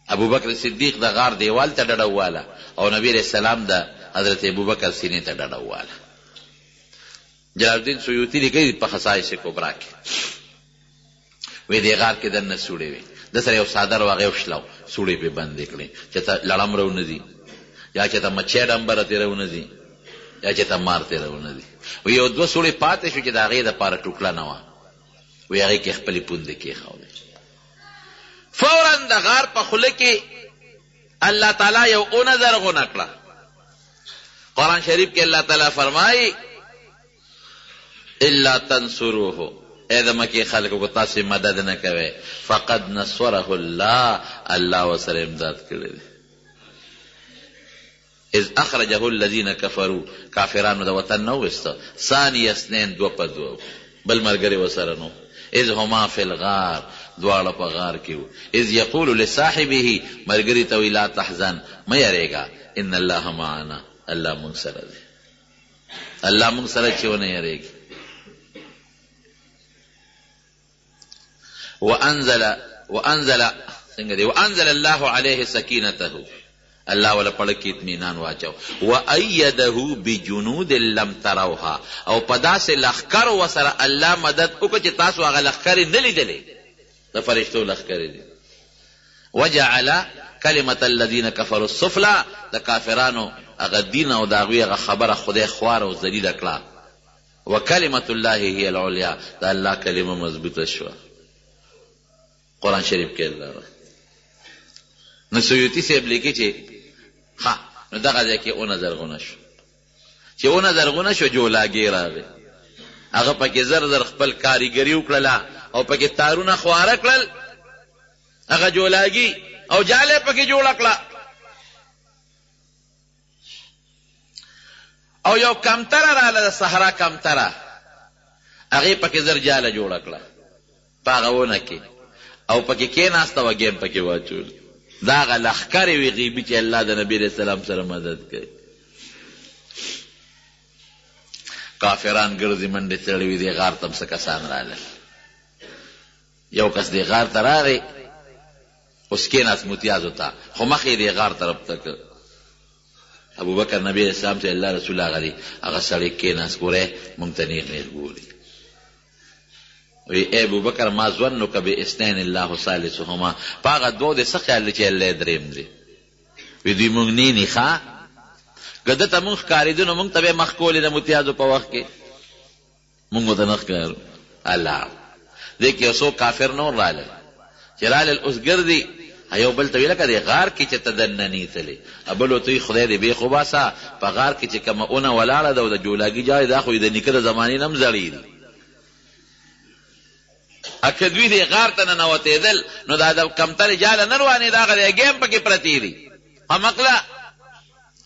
ابوبکر صدیق د غار دیوال ته ډډه وواله او نبي علیه السلام د حضرت ابوبکر سینې ته ډډه وواله. جلال الدین سیوطي لیکلي دي په خصائص کبرا کې وی دې غار کې دننه سوړې وې، ده سره یو څادر و هغه یې وشلو، سوړې پرې بندې کړې چې ته لړم راونه ځي یا چې ته مچۍ ډمبره ترې راونه ځي یا چې ته مار ترې راونه ځي. وی یو دوه سوړې پاتې شو چې د هغې دپاره ټوکړه نه وه، وی هغې کې خپلې پوندې کېښودې. فورا د غار په خوله کې الله تعالی یو اونه زرغونه کړه. قرآن شریف کې الله تعالی فرمایي الا تنصروه اے د مکې خلکو که تاسې مدد نه کوئ فقد نصره الله الله ورسره امداد کړی دی. اذ اخرجه الذین کفروا کافرانو د وطن نه وویسته، ثاني اثنین دوه په دوه وو، بل ملګری ورسره نه وو، اذ هما فی الغار دواړه په غار کې وو، اذ یقول لصاحبه ملګري ته وایي لا تحزن مه یریږه ان الله معنا الله مونږ سره دی، الله مونږ سره چې ونه یریږي. وانزل وانزل څنګه دی وانزل الله عليه سکینته الله ولا پړه کې اطمینان واچو وایده بجنود لم تروها او په داسې لښکر وسره الله مدد وکړ چې تاسو هغه لښکرې نه لیدلې د فرشتو لښکرې دي وجعل کلمة الذین کفروا السفلی د کافرانو هغه دین او د هغوی هغه خبره خدای خواره او ذلیله کړه وکلمة الله هی العلیا د الله کلمه مضبوطه شوه قرآن شریف کې الله را نو سیوطي صاحب لیکي چې ښه نو دغه ځای کې اونه زرغونه شو چې اونه زرغونه شو جولاګی راغی هغه پکې زر زر خپل کاریګري وکړله او پکې تارونه خواره کړل هغه جولاګي او جاله پکې جوړه کړه او یو کمتره راله د صحرا کمتره هغې پکې زر جاله جوړه کړه په هغه ونه کې او پکې کېناسته وه ګیم پکې واچول دا هغه لښکرې وي غیبي چې الله د نبي علیه السلام سره مدد کوي کافران ګرځي منډې تړي وي دې غار ته هم څه کسان رالل یو کس دې غار ته راغی اوس کېناست متیازو ته خو مخ یې دې غار طرف ته کړ. ابوبکر نبي علیه السلام ته الله رسول هغه دی هغه سړی کېناست ګوره مونږ ته نېغ نېغ ګوري. وی ای ابوبکر ما ظنک باثنین الله ثالثهما په هغه دوو دې څه خیال دی چې الله یې درېیم دی؟ وی دوی مونږ نیني ښه که ده ته مونږ ښکارېدو نو مونږ ته به یې مخ کولې د متیازو په وخت کې. مونږ ورته نه ښکارو الله دې کې یو څو کافر نور رالل چې رالل اوس ګرځي یو بل ته وی لکه دې غار کې چې ته دننه نه تلې بل ورته وی خدای دې بېخ وباسه په غار کې چې کومه اونه ولاړه ده او د جولاګي جاړې دا خو یې د نیکه د زمانې نه هم زړې دي که دوی دې غار ته ننوتېدل نو دا د کمترې جاله نه روانېده هغه دی ګیم پکې پرتې دي همقله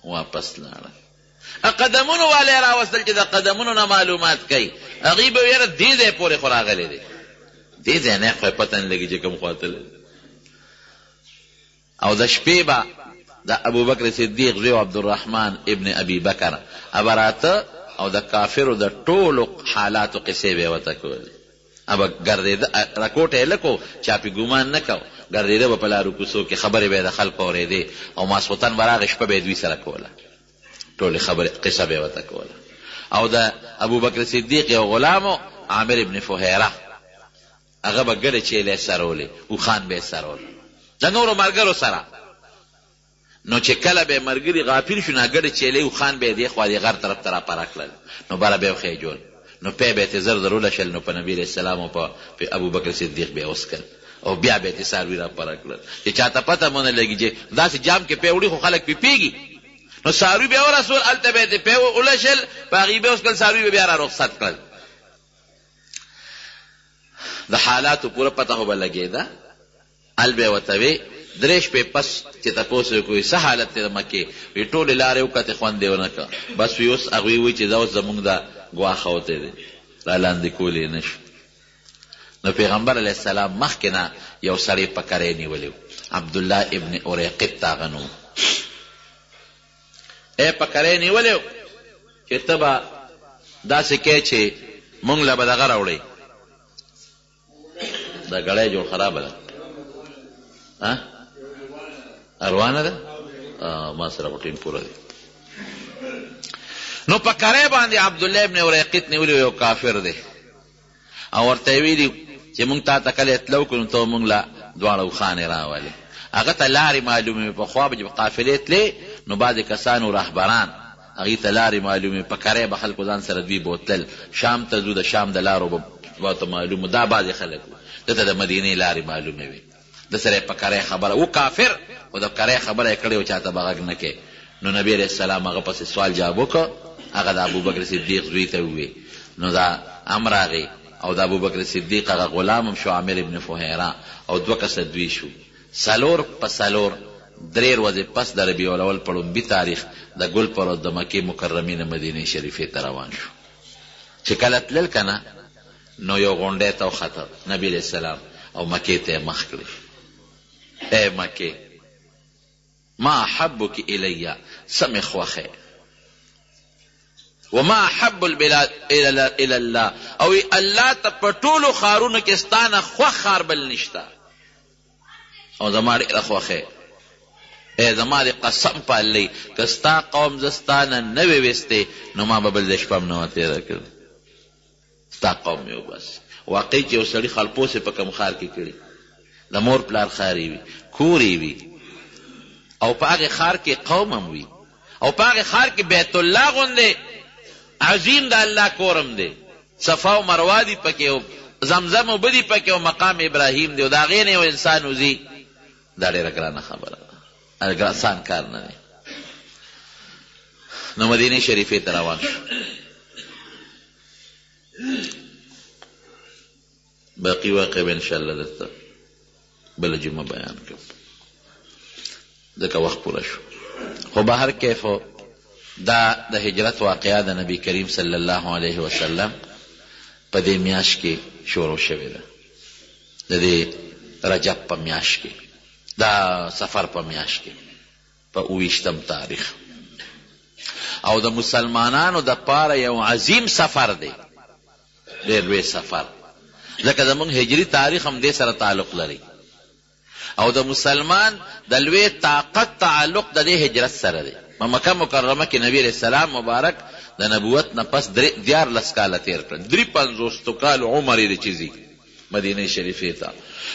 واپس لاړه قدمونو والے راوستل چې د قدمونو نه معلومات کوي هغوی به ویره دې ځای پورې خو راغلی دی دې ځای نه خو یې پته نه لګي چې کوم خوا تللی او د شپې به د ابوبکر صدیق زوی عبدالرحمن ابن ابي بکر به راته او د کافرو د ټولو حالاتو قصې به یې ورته کولې به ګرځېده رکوټ یې لکو چا پې ګومان نه کاوه ګرځېده به په لارو کوڅو کې خبرې به یې د خلکو اورېدې او ماسخوتن به راغی شپه به یې دوی سره کوله ټولې خبرې قصه به یې ورته کوله او د ابوبکر صدیق یو غلام و عامر ابن فهیره هغه به ګلې چیلې سرولې اوښان به یې سرول د نورو ملګرو سره. نو چې کله به مرګري غافل شو، ناګړې چیلې اوښان به یې دې خوا دې غر طرف ته راپره کړل، نو بره به یې وخېجول، نو پی به یې ترې زر زر ولشل، نو په نبي علیه السلام او په ابوبکر صدیق به یې وڅکل او بیا به یې ترې څاروي راپره کړل چې چاته پته مو نه لګي چې داسې جام کې پی وړي خو خلک پرې پوهېږي. نو څاروي به یې ورسول، هلته به یې ترې پی ولشل، په هغوی به یې وڅکل، څاروي به یې بیا را رخصت کړل. د حالاتو پوره پته خو به لګېده. ال به ورته وې، درې شپې پس چې تپوس یې وکړ، وي څه حالت دی د مکې؟ وي ټولې لارې وکتې خوند یې ونه کړ، بس وي اوس هغوی وایي چې ځه اوس زموږ د ګواښه وتی دی، را لاندې کولی یې نه شو. نو پیغمبر علیه السلام مخکې نه یو سړی په کرۍ نیولی و، عبدالله ابن اریقط د هغه نوم و، یې په کرۍ نیولی و چې ته به داسې کوې چې موږ له به دغه راوړې، دا ګړی جوړ خرابه ده ها روانه ده ما سره خو ټیم پوره دی. نو په کرۍ باندې عبدالله ابن اریقط نیولی یو کافر دی او ورته یې ویلي چې مونږ تا ته کله تلو کړو نو ته مونږ له دواړه اوښانې راولې. هغه ته لارې معلومې وې، پخوا به چې په قافلې تلې نو بعضې کسانو رهبران هغوی ته لارې معلومې وې، په کرۍ به خلکو ځان سره دوی بوتلل، شام ته ځو د شام د لارو به ورته معلوم وو، دا بعضې خلک وو، ده ته د مدینې لارې معلومې وې، ده سره یې په کرۍ خبره وو، کافر خو د کرۍ خبره یې کړې وه چاته به غږ نه کوې، نو نبي علیه السلام هغه پسې سوال جواب وکړ، هغه د ابوبکر صدیق زوی ته ووې، نو دا هم راغی او د ابوبکر صدیق هغه غلام هم شو عامر ابن فهیره او دوه کسه دوی شو. څلور په څلور درې ورځې پس د ربیع الاول په ړومبي تاریخ د ګل په ورځ د مکې مکرمې نه مدینې شریفې ته روان شو. چې کله تلل کنه نو یو غونډۍ ته وخته نبي علیه السلام او مکې ته یې مخ کړې، ای مکې! ما احبک الی، څه مې خوښ یې. وما احب البلاد الی الله، او الله ته په ټولو ښارونو کې ستا نه خوښ ښار بل نشته او زما ډېره خوښه یې. ای زما دې قسم په الله که ستا قوم زه ستا نه نه وی ویستې نو ما به بل ځای شپه هم نه وه تېره کړې. ستا قوم مې وباسي. واقعي چې یو سړي خړپوسې په کوم ښار کې کړي، د مور پلار ښار یې وي، کور یې وي او په هغې ښار کې قوم هم وي او په هغې ښار کې بیت الله غوندې عظیم د الله کور هم دی، صفا او مروه دي پکې او زمزم اوبه دي پکې او مقام ابراهیم دی او د هغې نه یو انسان وځي، دا ډېره ګرانه خبره ده، اسان کار نه دی. نو مدینې شریفې ته روان شو. باقی واقع به انشاءالله درته بله جمعه بیان کړم، ځکه وخت پوره شو. خو بهر کیف دا د هجرت واقعه د نبی کریم صلی الله علیه وسلم په دې میاشت کې شروع شوې ده، د دې رجب په میاشت کې، دا سفر په میاشت کې په اوویشتم تاریخ، او د مسلمانانو د پاره یو عظیم سفر دی، ډېر لوی سفر، ځکه زموږ هجري تاریخ هم دې سره تعلق لري، او د مسلمان د لوی طاقت تعلق د دې هجرت سره دی. په مکه مکرمه کې نبي علیه السلام مبارک د نبوت نه پس درې 13 کاله تېر کړل، دري پنځوستو کالو عمر یې دی چې ځي مدینې شریفې ته.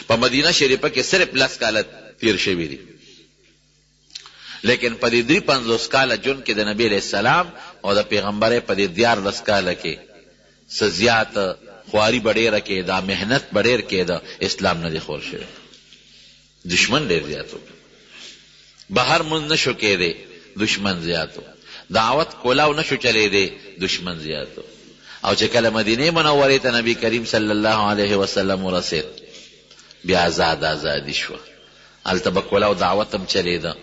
په مدینه شریفه کې صرف لس کاله تېر شوي دي. لیکن په دې 53 کاله ژوند کې د نبي علیه السلام او د پیغمبرۍ په دې 13 کاله کې څه زیات خواري به ډېره کېده، محنت به ډېر کېده، اسلام نه دی خور شوی، دښمن ډېر زیات و، بهر مونځ نه شو کېدی، دښمن زیات و، دعوت کولاو نه شو چلېدی، دښمن زیات و. او چې کله مدینې منورې ته نبي کریم صلی الله علیه وسلم ورسېد، بیا ازاده ازادي شوه. هلته به کولاو دعوت هم چلېده،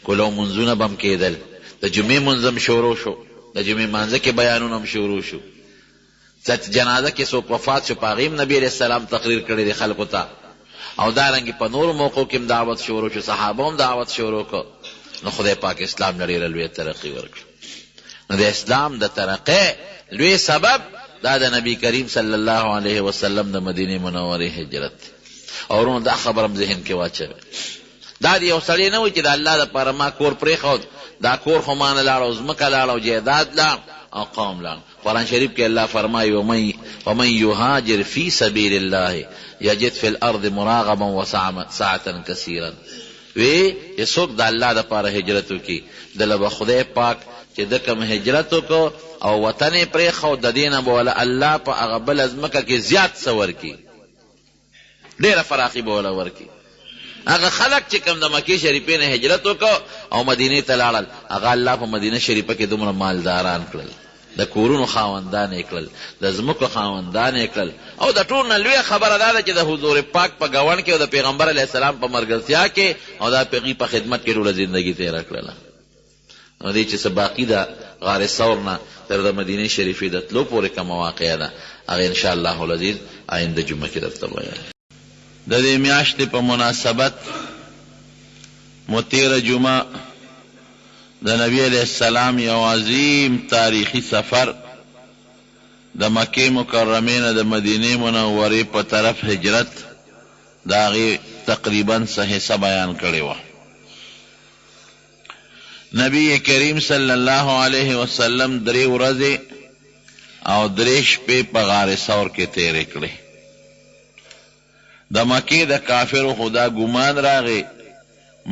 کولاو لمونځونه به هم کېدل، د جمعې لمونځ هم شروع شو، د جمعې لمانځه کې بیانونه هم شروع شو، چې جنازه کې څوک وفات شو په هغې هم نبي علیه السلام تقریر کړی دی خلکو ته، او دارنګې په نورو موقعو کې هم دعوت شروع شو، صحابه هم دعوت شروع کړ، نو خدای پاک اسلام له ډېره لویه ترقي ورکړه. نو د اسلام د ترقۍ لوی سبب دا د نبي کریم صلی الله علیه وسلم د مدینې منورې هجرت دی. او وروڼو دا خبره هم ذهن کې واچوئ، دا دې یو سړی نه وي چې د الله لپاره ما کور پرېښود، دا کور خو ما نه لاړ او ځمکه لاړه او جایداد لاړ او قوم لاړ. قرآن شریف کې الله فرمایي، ومن یهاجر فی سبیل الله یجد فی الارض مراغما وسعة کثیرا. وی چې څوک د الله دپاره هجرت وکړي ده له به خدای پاک چې ده کوم هجرت وکړ او وطن یې پرېښود د دې نه به وله الله په هغه بله ځمکه کې زیات څه ورکړي. ډېره فراخي به وله ورکړي. هغه خلک چې کوم د مکې شریفې نه هجرت وکړ او مدینې ته لاړل، هغه الله په مدینه شریفه کې دومره مالداران کړل، د کورونو خاوندان یې کړل، د ځمکو خاوندان یې کړل او د ټولو نه لویه خبره دا ده چې د حضور پاک په ګاونډ کې او د پیغمبر علیه السلام په ملګرتیا کې او د هغوی په خدمت کې ټوله زندګي تېره کړله. نو دې چې څه باقي ده غار ثور نه تر د مدینې شریفې د تلو پورې کومه واقعه ده هغه ان شاء الله العزیز آینده جمعه کې درته بیانوم. د دې میاشتې په مناسبت مو تېره جمعه د نبي علیه السلام یو عظیم تاریخي سفر د مکې مکرمې نه د مدینې منورې په طرف هجرت د هغې تقریباً څه حصه بیان کړې وه. نبی کریم صلی الله علیه وسلم درې ورځې او درې شپې په غار ثور کې تېرې کړې. د مکې د کافرو خو دا ګومان راغی،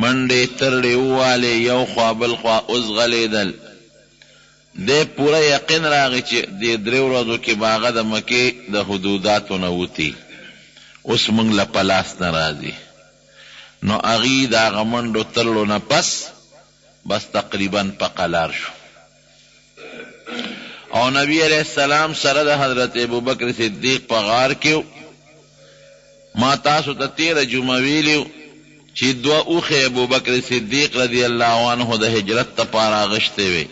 منډې ترړې ووالې، یو خوا بل خوا وځغلېدل. دی پوره یقین راغی چې دې درې ورځو کې به هغه د مکې د حدوداتو نه وتی، اوس مونږ له په لاس نه راځي. نو هغوی د هغه منډو ترړو نه پس بس تقریبا په قلار شو او نبی علیه السلام سره د حضرت ابوبکر صدیق په غار کې و. ما تاسو ته تېره جمعه ویلي وو چې دوه اوښې ابوبکر صدیق رضی الله عنه د هجرت لپاره اخیستې وې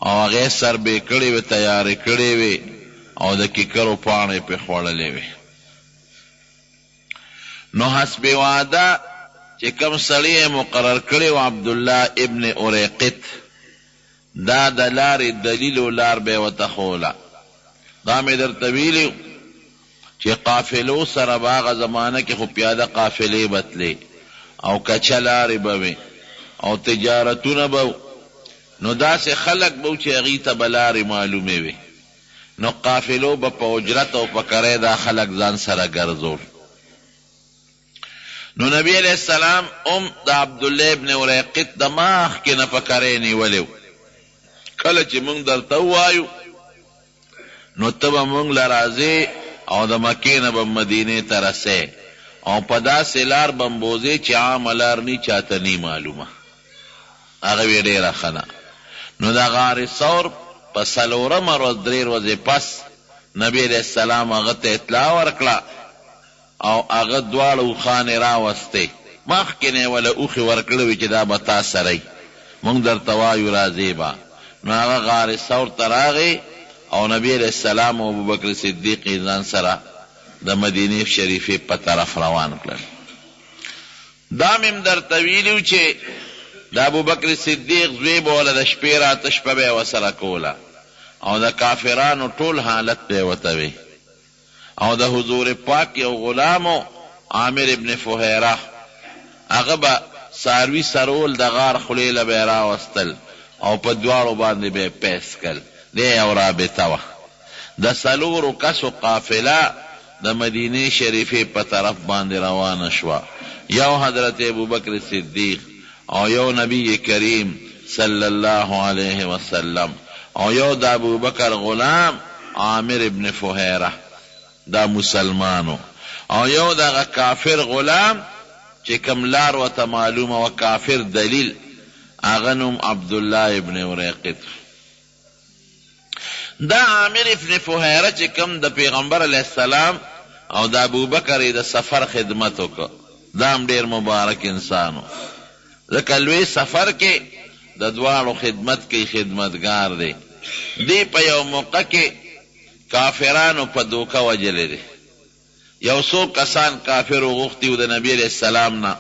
او هغې سربې کړې وې، تیارې کړې وې او د کیکرو پاڼې پرې خوړلې وې. نو حسب وعده چې کوم سړی یې مقرر کړی و عبدالله ابن اریقط دا د لارې دلیل او لار به یې ورته ښووله. دا مې درته ویلي وو چې قافلو سره به هغه زمانه کې خو پیاده قافلې به تلې او کچه لارې به وې او تجارتونه به وو نو داسې خلک به وو چې هغوی ته به لارې معلومې وې. نو قافلو به په اجرت او په کرای دا خلک ځان سره ګرځول. نو نبی علیه السلام هم د عبدالله ابن اریقط د مخکې نه په کرای نیولی و. کله چې مونږ درته ووایو نو ته به مونږ له راځې او د مکې نه به مدینې ته رسې او په داسې لار به مو بوځې چې عامه لار نی چاته نی معلومه. هغه وی ډېره ښه ده. نو د غار ثور په څلورمه ورځ درې ورځې پس نبي علیه السلام هغه ته اطلاع ورکړه او هغه دواړه اوښانې راوستې، مخکې نه یې وله اوښې ورکړې وې چې دا به تا سره وي، مونږ درته وایو راځې به، نو هغه غار ثور ته راغی او نبي علیه السلام او ابوبکر صدیق یې ځان سره د مدینې شریفې په طرف روان کړل. دا مې هم درته ویلي وو چې د ابوبکر صدیق زوی به وله د شپې راته شپه به یې ورسره کوله او د کافرانو ټول حالت به یې ورته وی او د حضور پاک یو غلام و عامر ابن فهیره هغه به څاروي څرول د غار خولې له به یې راوستل او په دواړو باندې به یې پیس کړل دې یو رابطه وه د څلورو کسو قافله د مدینې شریفې په طرف باندې روانه شوه، یو حضرت ابوبکر صدیق او یو نبی کریم صلی الله علیه وسلم او یو د ابوبکر غلام عامر ابن فهیره دا مسلمان وو او یو د هغه کافر غلام چې کوم لار ورته معلومه وه کافر دلیل هغه نوم عبدالله ابن اریقط وو. دا عامر ابن فهیره چې کوم د پیغمبر علیه السلام او د ابوبکر یې د سفر خدمت وکړ، دا هم ډېر مبارک انسان و، ځکه لوی سفر کې د دواړو خدمت کوي، خدمتګار دی. دی په یو موقع کې کافرانو په دوکه وژلی دی. یو څو کسان کافرو غوښتي وو د نبي علیه السلام نه،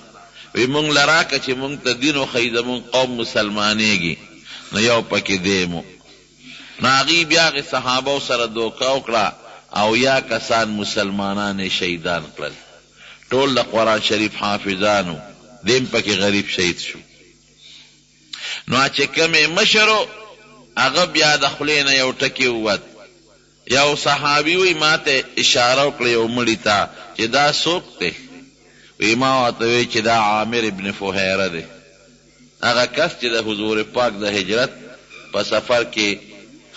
وي مونږ له راکه چې مونږ ته دین وښيي زمونږ قوم مسلمانیږي، نو یو پکې دی مو، نو هغوی بیا هغې صحابو سره دوکه وکړه او یا کسان مسلمانان یې شهیدان کړل، ټول د قرآن شریف حافظان وو، دی هم پکې غریب شهید شو. نو چې کوم یې مشر و هغه بیا د خولې نه یو ټکی ووت، یو صحابي وایي، ماته یې اشاره وکړه یو مړي ته چې دا څوک دی؟ وی ما ورته وی چې دا عامر ابن فهیره دی، هغه کس چې د حضور پاک د هجرت په سفر کې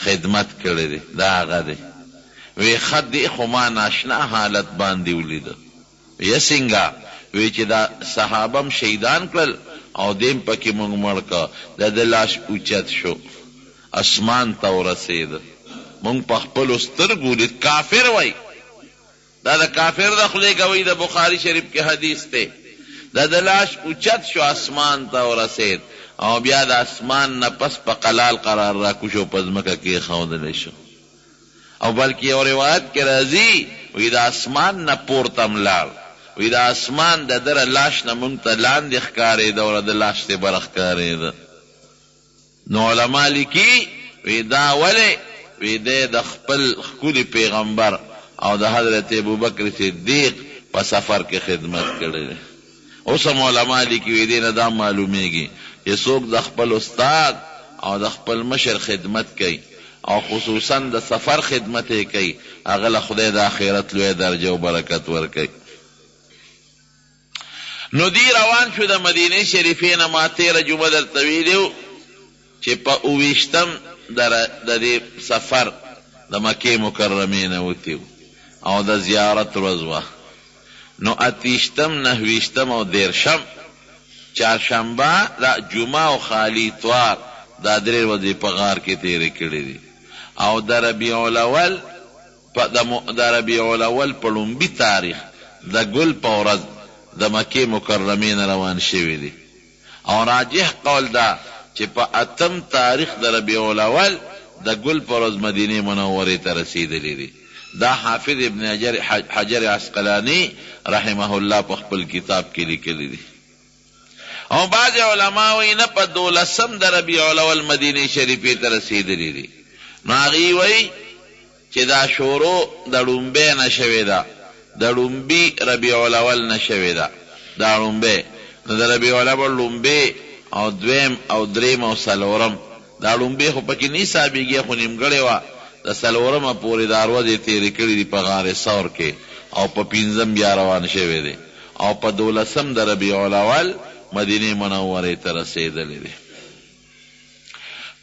خدمت کړی دی، دا هغه دی. وی ښه دی خو ما ناشنا حالت باندې ولیده. وی څنګه؟ وی چې دا صحابه هم شهیدان کړل او دی هم پکې موږ مړ کړ، د ده لاش اوچت شو اسمان ته ورسېد، موږ په خپلو سترګو ولید، کافر وایي. دا د کافر د خولې ګوي د بخاري شریف کې حدیث دی، د ده لاش اوچت شو اسمان ته ورسېد او بیا د اسمان نه پس په قلال قرار راکوز شو په ځمکه کېښودل شو او بلکې یو روایت کې راځي وایي د اسمان نه پورته هم لاړ، وایي د اسمان د ده لاش نه مونږ ته لاندې ښکارېده او د ده لاش ترې بره ښکارېده. نو علماء لیکي، وي دا ولې؟ وي دی د خپل ښکلي پیغمبر او د حضرت ابوبکر صدیق په سفر کې خدمت کړی دی. اوس هم علماء لیکي، وي دې نه دا معلومیږي چې څوک د خپل استاد او د خپل مشر خدمت کوي او خصوصا د سفر خدمت یې کوي، هغه له خدای د اخرت لویه درجه او برکت ورکوي. نو دی روان شو د مدینې شریفې نه، ما تېره جمعه درته ویلي وو چې په اوویشتم د د دې سفر د مکې مکرمې نه وتي وو او د زیارت ورځ وه، نو اتویشتم، نهویشتم او دېرشم، چهارشنبه، دا جمعه او خالي اتوار دا درې ورځې په غار کې تېرې کړې دي او د ربیع الاول په د د ربیع الاول په ړومبي تاریخ د ګل په ورځ د مکې مکرمې نه روان شوي دي او راجح قول دا چې په اتم تاریخ د ربیع الاول د ګل په ورځ مدینې منورې ته رسیدلي دي. دا حافظ ابن حجر عسقلاني رحمه الله په خپل کتاب کې لیکلي دي. او بعضې علماء وایي نه په دولسم د ربیع الاول مدینې شریفې ته رسیدلي دي نو هغوی وایي چې دا شروع د ړومبی نه شوې ده، د ړومبي ربیع الاول نه شوې ده، دا ړومبی، نو د ربیع الاول ړومبی او دویم او دریم او څلورم، دا ړومبی خو پکې نه حسابیږي خو نیمګړې وه، د څلورمه پورې دا ورځې تیرې کړې دي په غار ثور کې او په پنځم بیا روان شوی دی او په دولسم د ربیع الاول مدینې منورې ته رسیدلی دی.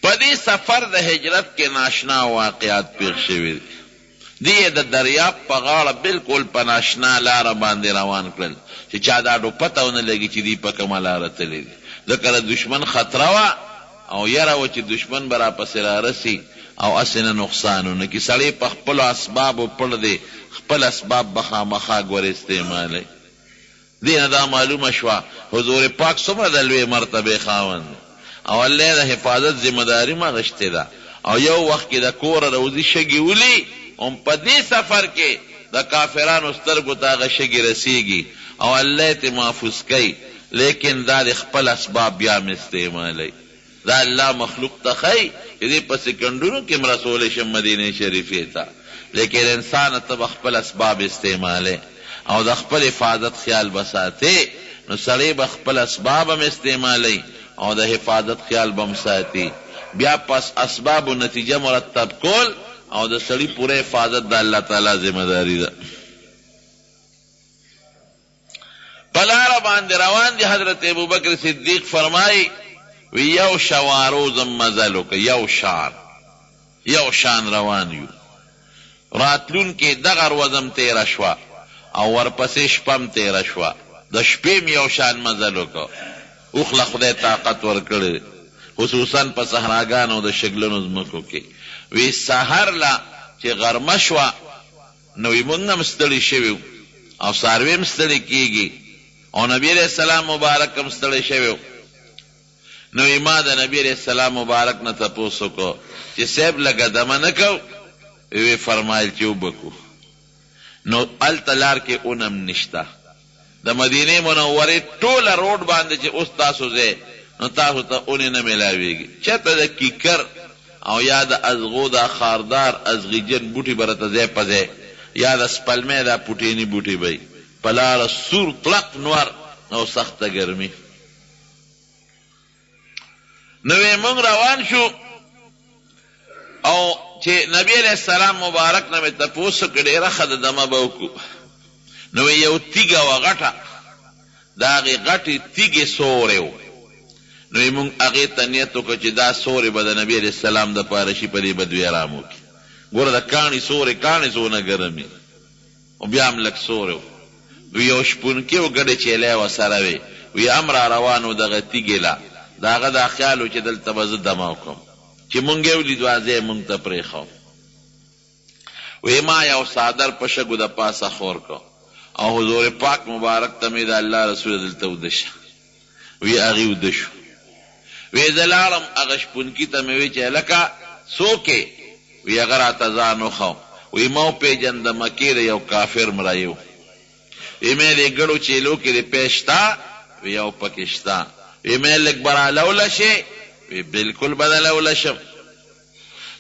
په دې سفر د هجرت کې ناشنا واقعات پېښ شوي دي. دی یې د دریاب په غاړه بالکل په ناشنا لاره باندې روان کړل چې چا د اډو پته ونه لګي چې دوی په کومه لاره تللي دي، ځکه د دښمن خطره وه او یره وه چې دښمن به راپسې رارسي او هسې نه نقصان ونه کړي. سړی په خپلو اسبابو پړ دی، خپل اسباب به خامخا ګورې استعمالوي. دې نه دا معلومه شوه حضور پاک څومره د لوې مرتبې خاوند دی او الله یې د حفاظت ذمه داري هم اخیستې ده او یو وخت کې د کوره راوځي شګې ولي هم په دې سفر کې د کافرانو سترګو ته هغه شګې رسیږي او الله یې ترې محفوظ کوي لیکن دا د خپل اسباب بیا هم استعمالوي. دا الله مخلوق ته ښيي چې دې په سیکنډونو کې هم رسولی شم مدینې شریفې ته، لیکن انسانه ته به خپل اسباب استعمالوې او د خپل حفاظت خیال به ساتې، نو سړی به خپل اسباب هم استعمالوي او د حفاظت خیال به هم ساتي، بیا پس اسبابو نتیجه مرتب کول او د سړي پوره حفاظت د الله تعالی ذمه داري ده. په لاره باندې روان دي، حضرت ابوبکر صدیق فرمايي، وي یو شواروزم مزل وکړ، یو شان، یو شان روان یو، راتلونکې دغه ورځ هم تېره شوه او ورپسې شپه هم تېره شوه، د شپې هم یو شان مزل وکړ، اوښ له خدای طاقت ورکړی دی، خصوصا په صحراګانو او د شګلنو ځمکو کې، وي سهار له چې غرمه شوه، نو وي مونږ هم ستړي شوي وو او څاروي هم ستړي کېږي او نبي علیه السلام مبارک هم ستړی شوی و، نو وي ما د نبي علیه السلام مبارک نه تپوس وکړ چې صاحب لږه دمه نه کوو؟ وي ویې فرمایل چې وبه کوو، نو هلته لار کې ونه هم نشته. د مدینې منورې ټوله روډ باندې چې اوس تاسو ځئ نو تاسو ته اونې نه ملاویږي، چرته د کیکر او یا د ازغو دا خاردار ازغیجن بوټي به راته ځای په ځای یا د سپلمۍ دا پوټیني بوټي به وي، په لاره سور تلق نور او سخته ګرمي. نو وی مونږ روان شو او چې نبی علیہ السلام مبارک نه مې تپوس وکړ، ډېره ښه ده دمه به وکړو. نو وی یو تیږه وه غټه. د هغې غټې تیږې سوری و، نو یې مونږ هغې ته نیت وکړ چې دا سوری به د نبي علیه السلام دپاره شي، په دې به دوی ارام وکړي. ګوره د کاڼي سوری کاڼی څونه ګرم وي، خو بیا هم لږ سوری و. وی یو شپونکی او ګډې چیلۍ ورسره وې، وی هم را روان و دغه تیږې له، د هغه دا خیال و چې دلته به زه دمه وکړم، چې مونږ یې ولیدو هغه ځای یې مونږ ته پرېښود. وی ما یو څادر په شګو د پاسه خور کړ او حضور پاک مبارک ته مې د الله رسوله دلته وده شه وی هغوی وده شو وی زه لاړم هغه شپونکي ته مې وی چې هلکه څوک یې وی هغه راته ځان وښو وی ما وپېژند د مکې د یو کافر مریی و وی مې دې ګړو چیلو کې دې پی شته وی یو پکې شته وی مې لږ به رالوله شې وی بلکل به دلوله شم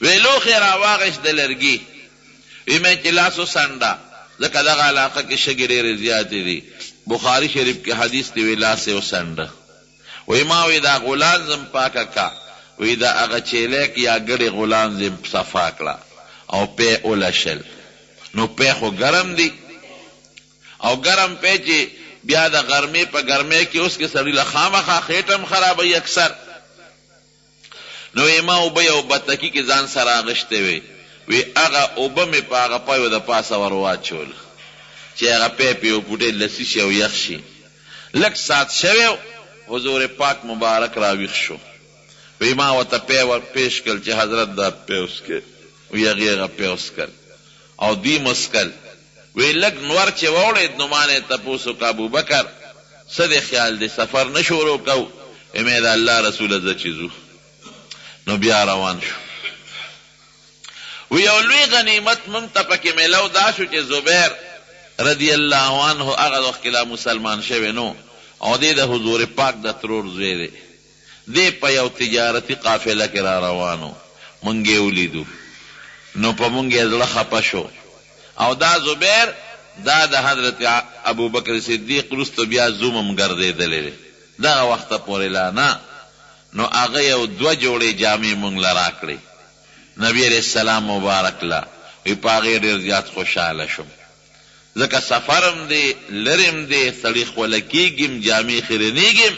وی لوښی راواخیست د لرګي وی مې چې لاس وڅنډه ځکه دغه علاقه کې شګې ډېرې زیاتې دي بخاري شریف کې حدیث دی وی لاس یې وڅنډه وی ما وی دا غولانځ هم پاکه که وی د هغه چیلیک یا ګړې غولانځ یې صفا کړه او پی ولشل نو پی خو ګرم دي او ګرم پی چې بیا د غرمې په ګرمۍ کې اوس کې سړي له خامخا خېټه هم خرابوي اکثر نو وې ما اوبه یو بتکي کې ځان سره اغشتې وې، وې هغه اوبه مې په هغه پيو د پاسه ور واچول چې هغه پی پې یو پوټی لسي شي او یخ شي. لږ ساعت شوی و، حضور پاک مبارک راویښ شو. وې ما ورته پی ور پیش کړ چې حضرت دا پی وڅکئ. وې هغې هغه پی وڅکل او دوی هم وڅکل. وې لږ نور چې واوړېد نو مانه یې تپوس وکړ ابوبکر! څه دې خیال دی سفر نه شروع کوو؟ وې مې د الله رسوله ځه چې ځو. نو بیا روان شو. وې یو لوی غنیمت مونږ ته پکې میلاو دا شو چې زبیر رضی الله عنه هغه وخت کې لا مسلمان شوی نه و او دی د حضور پاک د ترور زوی دی. دی په یو تجارتي قافله کې را روان و، مونږ یې ولیدو نو په مونږ یې زړه خپه شو او دا زبیر دا د حضرت ابوبکر صدیق وروسته بیا زوم هم ګرځېدلی دی، دغه وخته پورې لا نه، نو هغه یو دوه جوړې جامې مونږ له راکړې، نبي علیه السلام مبارک له، وي په هغې ډېر زیات خوشحاله شوم. ځکه سفر هم دی، لرې هم دی، سړی خوله کېږي هم، جامې خیرنېږي هم،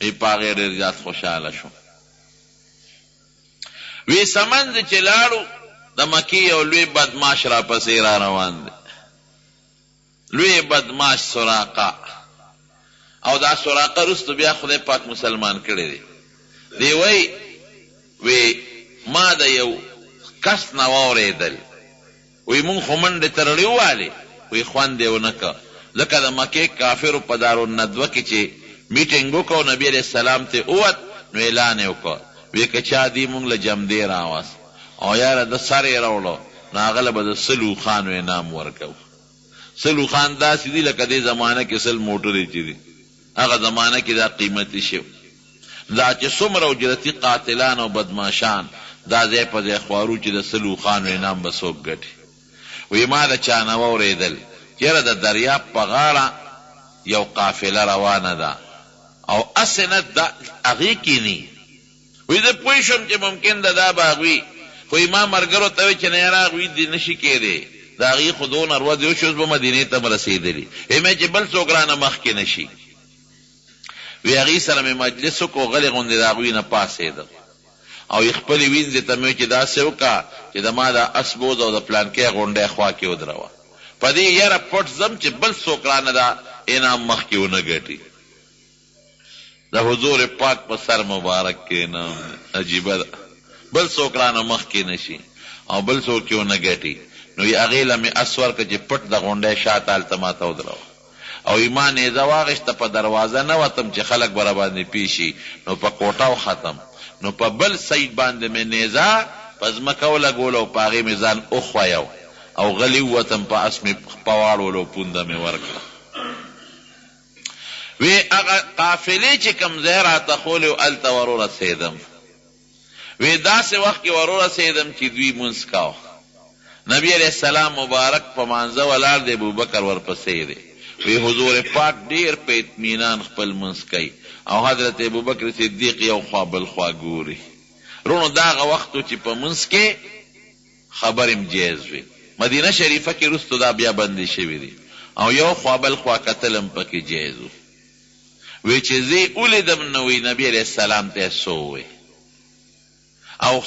وي په هغې ډېر زیات خوشحاله شوم. وي سمنځ چې لاړو، د مکې یو لوی بدمعاش راپسې را روان دی، لوی بدمعاش سراقه، او دا سراقه وروسته بیا خدای پاک مسلمان کړی دی، دی وایي، وي ما د یو کس نه واورېدل، وایي مونږ خو منډې ترړې ووهلې، وایي خوند یې ونه کړ، ځکه د مکې کافرو په دارالندوه کې چې میټنګ وکړ او نبي علیه السلام ترې ووت نو اعلان یې وکړ، وایي که چا دې مونږ له جمدې راوست او یا د ده سر یې راوړو نو هغه له به د سلو اوښانو انعام ورکوو. سل اوښان داسې دي لکه دې زمانه کې سل موټرې چې دي، هغه زمانه کې دا قیمتي شی و. دا چې څومره اجرتي قاتلان او بدمعاشان دا ځای په ځای خوارو چې د سلو اوښانو انعام به څوک ګټي. وایي ما د چا نه واورېدل چې یاره د دریاب په غاړه یو قافله روانه ده او هسې نه دا هغې کې ني. وایي زه پوه شوم چې ممکن ده دا به هغوی خو یې ما ملګرو ته وویل چې نه یاره هغوی دې نه شي کېدی د هغوی خو دونه ورځې وشوې اوس به مدینې ته هم رسېدلي وایي مې چې بل څوک رانه مخکې نه شي. وی هغوی سره مې مجلس وکړو غلی غوندې د هغوی نه پاڅېدم او یې خپلې وینځې ته مې وویل چې داسې وکړه چې د ما دا اس بوځه او د پلانکۍ غونډۍ خوا کې ودروه په دې یره پټ ځم چې بل څوک رانه دا انعام مخکې ونه ګټي. د حضور پاک په سر مبارک کې انعام دی عجیبه ده بل څوک رانه مخکې نه شي او بل څوک یې ونه ګټي نو یې هغې له مې اس ورکړ چې پټ د غونډۍ شاته هلته ماته ودروه. او ما نېزه واخیسته په دروازه نه وتم چې خلک به راباندې پې شي نو په کوټه وختم نو په بل سایډ باندې مې نېزه په ځمکه ولګوله او په هغې مې ځان وښویو او غلی ووتم په اس مې خپه واړوله او پونده مې ورکړه وې هغه قافلې چې کوم ځای راته ښولی و هلته ورورسېدم. وې داسې وخت کې ورورسېدم چې دوی لمونځ کاوه. نبي علیه السلام مبارک په لمانځه ولاړ دی، ابوبکر ورپسې دی. وې حضور پاک ډېر په اطمینان خپل لمونځ کوي او حضرت ابوبکر صدیق یو خوا بل خوا ګوري. وروڼو دا هغه وخت و چې په لمونځ کې خبرې هم جایز وې. مدینه شریفه کې وروسته دا بیا بندې شوې دي او یو خوا بل خوا کتل هم پکې جایز وو. وی چې زه یې ولیدم نو وی نبی علیه السلام ته یې څه وویل او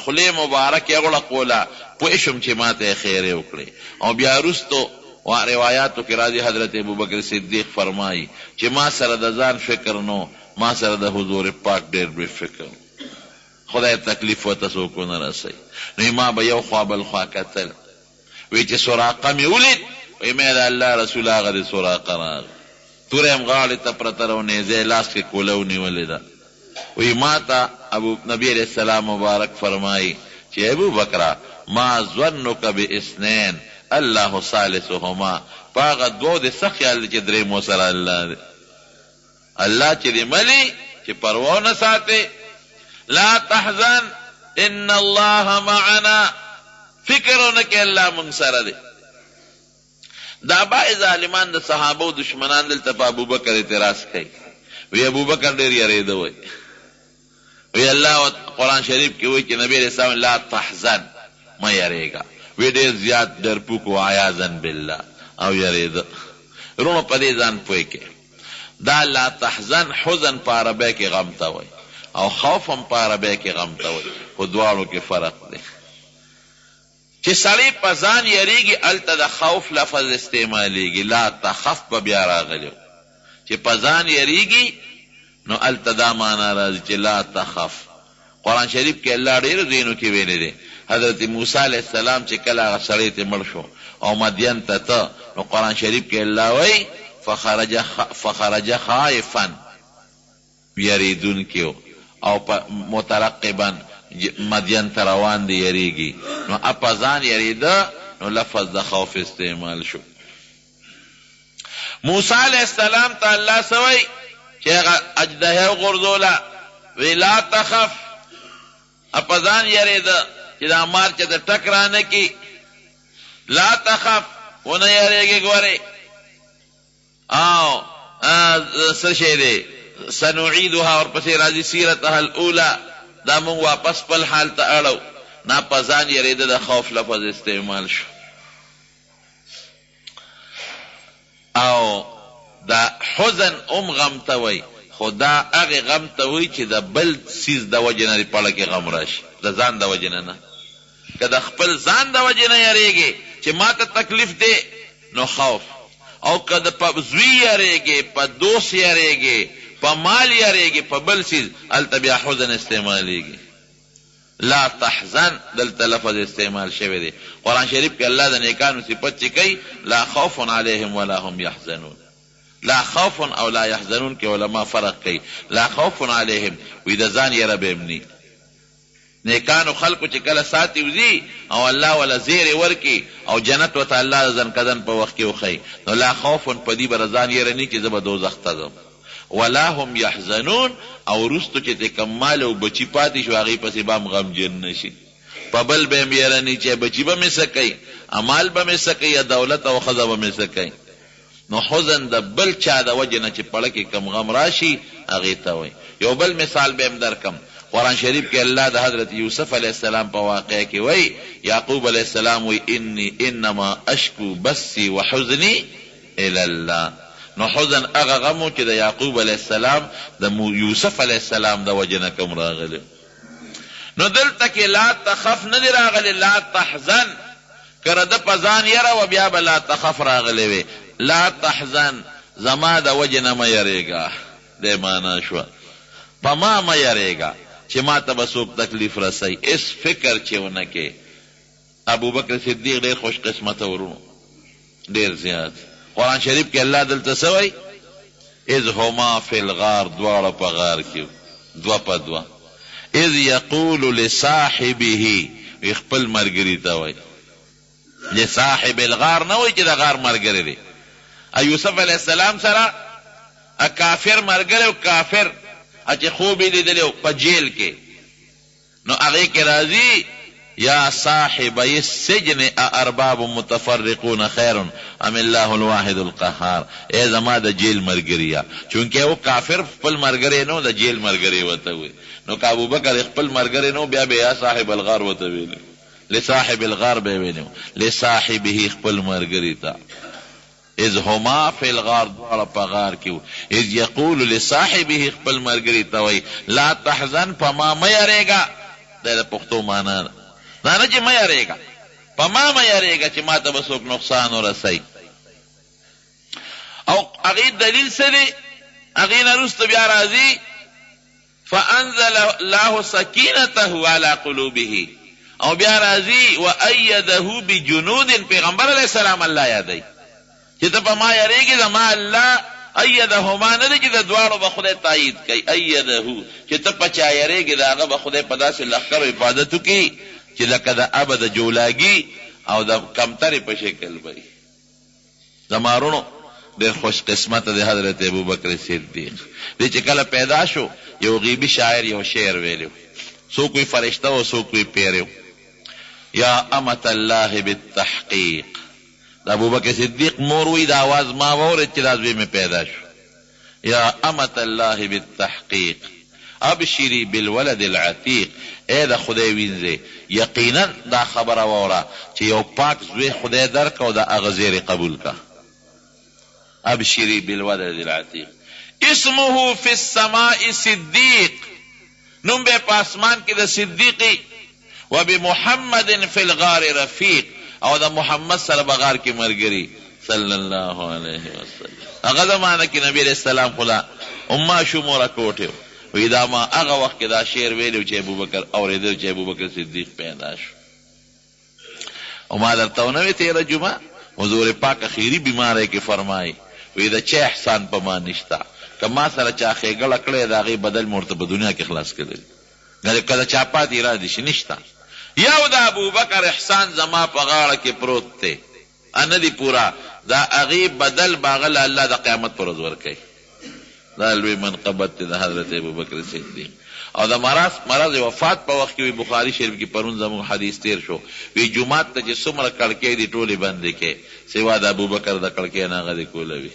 خولې مبارک یې وغړقوله، پوه شوم چې ماته یې ښېرې وکړې او بیا وروسته روایاتو کې راځي حضرت ابوبکر صدیق فرمایي چې ما سره د ځان فکر نه و، ما سره د حضور پاک ډېر لوی فکر و، خدای تکلیف ورته څوک ونه رسوي، نو ما به یو خوا بل خوا کتل. وی چې سراقه مې ولید، وی مې د الله رسول هغه دی سراقه راغی، توره هم غاړې ته پرته ده او نیزه یې لاس کې کولو نیولې ده، وی ماته ابو نبی علیه السلام مبارک فرمایي چې ابو بکره ما ظنک باثنین الله ثالثهما، په هغه دوو دې څه خیال دی چې دریم ورسره الله دی؟ الله چې دې ملي چې پروا ونه ساتې، لا تحزن ان الله معنا، فکر ونه کړې الله مونږ سره دی. دا بعضې ظالمان د صحابو دشمنان دلته په ابوبکر اعتراض کوي، وي ابوبکر ډېر یرېده، وایي وی الله قرآن شریف کې وایي چې نبی علیه السلام لا تحزن مه یریږه وی ډیر زیات ډرپوک و عیاذا بالله او یریده. وروڼو په دې ځان پوه کړئ دا لا تحزن حزن په عربی کې غم ته وایي او خوف هم په عربی کې غم ته وایي خو دواړو کې فرق دی. چې سړی په ځان یریږي هلته د خوف لفظ استعمالیږي، لا تخف به بیا راغلی وو، چې په ځان یریږي نو هلته دا معنی راځي چې لا تخف. قرآن شریف کې الله ډیرو ځایونو کې ویلي دی، حضرت موسی علیه السلام چې کله هغه سړی ترې مړ شو او مدین ته ته نو قرآن شریف کې الله وایي فخرج فخرج خائفا. یریدونکي او په مترقبا مدین ته روان دي یریږي نو اپه ځان یریده نو لفظ د خوف استعمال شو. موسی علیه السلام ته الله څه وایي چې هغه اژدها وغورځوله وی لا تخف اپه ځان یریده چې دا مار چېرته ټک رانه کړي لا تخف ونه یریږي ګورې او څه شی دی سنعیدها ورپسې راځي سیرتها الاولی دا مونږ واپس خپل حال ته اړو نه په ځان یریده د خوف لفظ استعمال شو او دا حزن هم غم ته وایي خو دا هغې غم ته وایي چې د بل څیز د وجې نه دې په اړه کې غم راشي د ځان د وجې نه نه که د خپل ځان د وجې نه یریږې چې ماته تکلیف دی نو خوف او که د په زوی یریږې، په دوست یریږې، په مال یریږې، په بل څیز هلته بیا حزن استعمالیږي. لا تحزن دلته لفظ استعمال شوی دی. قرآن شریف کې الله د نیکانو صفت چې کوي لا خوف علیهم ولا هم یحزنون. لا خوف او لا یحزنون کې علما فرق کوي. لا خوف علیهم وي د ځان یره به هم نی. نېکانو خلکو چې کله ساتي وځي او الله وله زېری ورکړي او جنت ورته الله د ځنکدن په وخت کې وښيي نو لا خوف په دوی به د ځان يره نه وي چې زه به دوزخ ته ځم ولا هم يحزنون او وروسته چې ترې کوم مال او بچي پاتې شو هغوی پسې به هم غمجن نه شي په بل به هم يره نه وي چې بچي به مې څه کوي مال به مې څه کوي دولت او ښځه به مې څه کوي. نو حزن د بل چا د وجې نه چې په ړه کې کوم غم راشي هغې ته وايي. یو بل مثال به هم درکړم، قرآن شریف کې الله د حضرت یوسف علیه السلام په واقعه کې وايي، یعقوب علیه السلام وايي، انی انما اشکو بثی وحزنی الی الله، نو حزن هغه غم و چې د یعقوب علیه السلام د یوسف علیه السلام د وجې نه کوم راغلی و. نو دلته کې لا تخف نه دی راغلی، لا تحزن، که د ده په ځان یره وه بیا به لا تخف راغلی وی، لا تحزن زما د وجې نه مه یریږه، دی مانا شوه په ما مه یریږه چې ماته به څوک تکلیف رسوي، هیڅ فکر چې ونه کړې. ابوبکر صدیق ډیر خوش قسمته وروڼو ډیر زیات قرآن شریف کې الله دلته څه وایي اذ هما فی الغار دواړه په غار کې دوه په دوه اذ یقول لصاحبه وی خپل مرګری ته وایي لصاحب الغار نه وایي چې د غار مرګری دی یوسف علیه السلام سره کافر مرګری او کافر چې خوب یې لیدلی په جیل کې نو هغې کې راځي، یا صاحبی السجن اارباب متفرقون خیر ام الله الواحد القهار، ای زما د جیل ملګریه، چونکه هغه کافر خپل ملګری نه وو د جیل ملګری ورته وویل، نو که ابوبکر خپل ملګری نه وو بیا به یا صاحب الغار ورته ویلي وو، لصاحب الغار به یې ویلي وو، لصاحبه خپل ملګري ته. اذ هما فی الغار دواړه په غار کې وو، اذ یقول لصاحبه خپل ملګري ته وایي، لا تحزن په ما مه یریږه، دا د پښتو مانا ده، دا نه چې مه یریږه، په ما مه یریږه چې ماته به څوک نقصان ورسوي. او هغې دلیل څه دی؟ هغې نه وروسته بیا راځي فانزل الله سکینته علی قلوبه او بیا راځي وایده بجنود پیغمبر علیه السلام الله یادوي چې ته په ما یریږې زما الله ایدهما نه دی چې د دواړو به خدای تایید کوي ایده چې ته په چا یریږې د هغه به خدای په داسې لښکرو حفاظت وکړي چې لکه د ابه د جولاګي او د کمترې په شکل به وي. زما وروڼو ډېر خوش قسمته دی حضرت ابوبکر صدیق دی چې کله پیدا شو یو غیبی شاعر یو شعر ویلی و څوک وی فرشته و څوک وی پیری و یا امة الله بالتحقیق د ابوبکر صدیق مور وی دا آواز ما واورېد چې دا زوی مې پیدا شو یا امة الله بالتحقیق ابشري بالولد العتیق ای د خدای وینځې یقینا دا خبره واوره چې یو پاک زوی خدای درکړ او د هغه زیری قبول کړه ابشري بالولد العتیق اسمه فی السماء صدیق نوم به یې په اسمان کې د صدیق وي، وبمحمد فی الغار رفیق او د محمد سره به غار کې ملګري صلی الله علیه وسلم. هغه زمانه کې نبي علیه السلام خو لا هم ماشوم و رکوټی و، وایي دا ما هغه وخت کې دا شعر ویلی و چې ابوبکر اورېدلی و چې ابوبکر صدیق پیدا شو. او ما درته ونه وی تیره جمعه حضور پاک اخیری بیماری کې فرمایی وی د چا احسان په ما نشته که ما سره چا ښیګړه کړی د هغې بدل مې ورته په دنیا کې خلاص کړی دی که د چا پاتې را دې شي نشته یو د ابوبکر احسان زما په غاړه کې پروت دی نه دی پوره د هغې بدل به هغه له الله د قیامت پر ورځ ورکوي. دا لوی منقبت دی د حضرت ابوبکر صدیق او د مرض مرض وفات په وخت کې وی بخاری شریف کې پرون زموږ حدیث تیر شو وی جومات ته چې څومره کړکۍ دي ټولې بندې کړئ سوا د ابوبکر د کړکۍ نه هغه دې کولوي.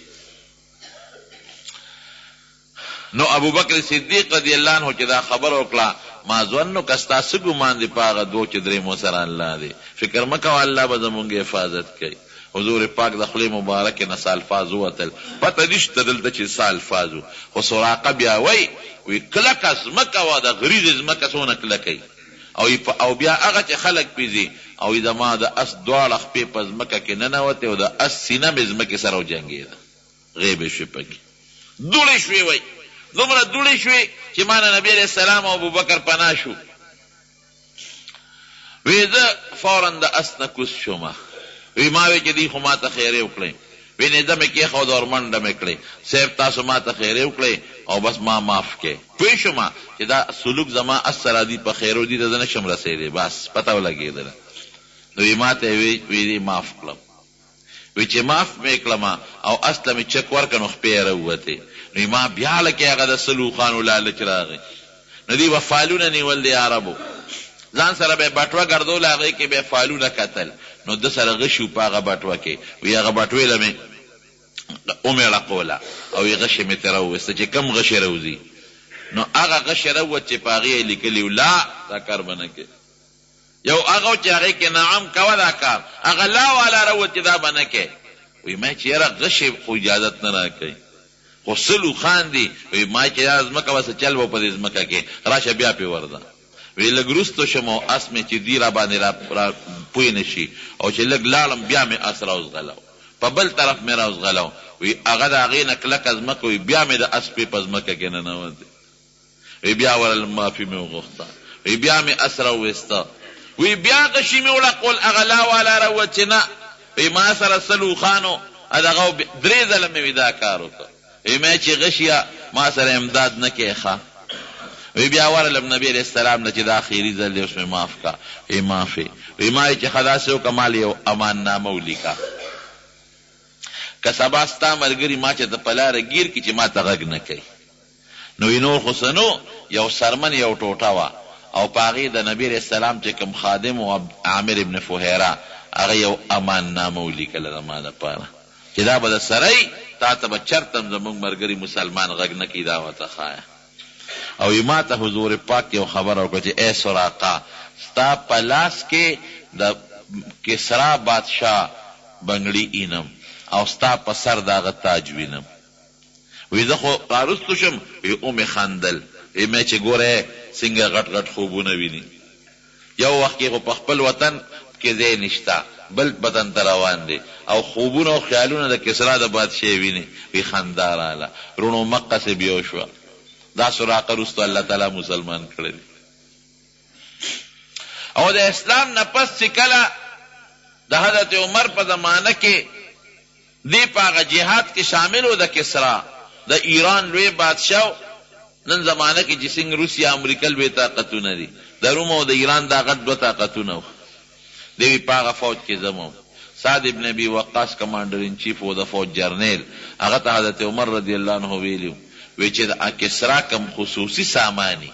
نو ابوبکر صدیق رضی الله عنه چې دا خبره وکړه، ما ظنک ستا څه ګمان دی په هغه دوو چې درې مو سره الله دی، فکر مه کوه الله به زمونږ حفاظت کوي. حضور پاک د خولې مبارکې نه څه الفاظ ووتل، پته نشته دلته چې څه الفاظ وو، خو سراقه بیا وایي، وایي کلکه ځمکه وه، د غریزې ځمکه څونه کلکه وي او او بیا هغه چې خلک پرې ځي او وایي زما د اس دواړه خپې په ځمکه کې ننوتې او د اس سینه مې ځمکې سره وجنګېده. غیبې شوې پکې دوړې شوې وای دومره دوړې شوې چې ما نه نبی علیه السلام او ابوبکر پناه شو وی زه فورا د اس نه کوز شوم وی ما وی چې دی خو ما ته خیرې وکړې وی نیزه مې کېښوده ور منډه مې کړې صاحب تاسو ما ته خیرې وکړې او بس ما معاف کړې پوه شوم چې دا سلوک زما اس سره دی په خیرو دي ته زه نه شم رسېدی بس پته ولګېدله نو وی ما ته وی وی معاف کړم وی چه معاف می کړم او اس ته می چک ورکړ نو خپې یې راووتې نو ما بیا لکه هغه د سلو اوښانو لالچ راغی نو دوی به فالونه نیول د عربو ځان سره به بټوه ګرځوله هغې کې به فالونه کتل نو ده سره غشي وو په هغه بټوه کې وی هغه بټوې له مې ومې ړقوله او وی غشی مې ترې راوویسته چې کوم غشی راوځي نو هغه غشی راووت چې په هغې یې لیکلي وو لا دا کار به نه کوې یو هغه چې هغې کې نعم کوه دا کار هغه لا والا راووت چې دا به نه کوې وایي ما چې یاره غشی خو اجازت نه راکوي خو سل اوښان دي وایي ما چې یاره ځمکه به څه چل به په دې ځمکه کې راشه بیا پرې ورځه وایي لږ وروسته شوم او اس مې چې دوی راباندې را را پوه نه شي او چې لږ لاړم بیا مې اس راوځغلو په بل طرف مې راوځغلو وایي هغه د هغې نه کلکه ځمکه وایي بیا مې د اس پښې په ځمکه کې ننوتې وی بیا ورغلم معافي مې وغوښته وی بیا مې اس راوویسته وی بیا غشي مې وړقول هغه لا والا راووت چې نه وی ما سره سل اوښانو دغه درې ځله مې وی دا کار وکړ وی مې چې غشیه ما سره امداد نه کوې ښه وی بیا ورغلم نبی علیه السلام له چې دا اخري ځل دی اوس مې معاف کړه وی معاف وی ما چې ښه داسې وکړه ما له یو امان نامه ولیکه که سبا ستا ملګري ما چېرته په لاره ګیر کړي چې ما ته غږ نه کوي نو وی نور خو څه نه وو، یو څرمن یو ټوټه وه او په هغې د نبی علیه السلام چې کوم خادم وو عامر ابن فهیره هغه یو امان نامه ولیکله زما لپاره چې دا به درسره وي تاته به چرته هم زموږ ملګري مسلمان غږ نه کوي دا ورته ښایه او وی ماته حضور پاک یو خبره وکړه چې ای سراقه ستا په لاس کې د کسرا بادشاه. بنګړي اینم او ستا په سر د هغه تاج وینم. وی زه خو راروستو شوم وی ومې خندل وی مې چې ګوره څنګه غټ غټ خوبونه ویني یو وخت کې خو په خپل وطن کې ځای نشته بل وطن ته روان دی او خوبونه او خیالونه د کسرا د بادشاهي ویني وی خندا راله روڼو مقصې بیا وشوه دا سراقه روستو الله تعالی مسلمان کړی دی. او د اسلام نه پس چې کله د حضرت عمر په زمانه کې دی په هغه جهاد کې شامل و د کسرا د ایران لوی بادشاه و، نن زمانه کې چې څنګه روسیا امریکا لوی طاقتونه دي د روم او د ایران دا غټ دوه طاقتونه وو، دی وی په هغه فوج کې زه وم، سعد ابن ابي وقاص کمانډر ان چیف و د فوج جرنیل، هغه ته حضرت عمر رضی الله عنه ویلي وو وی چې د کسرا کوم خصوصي سامان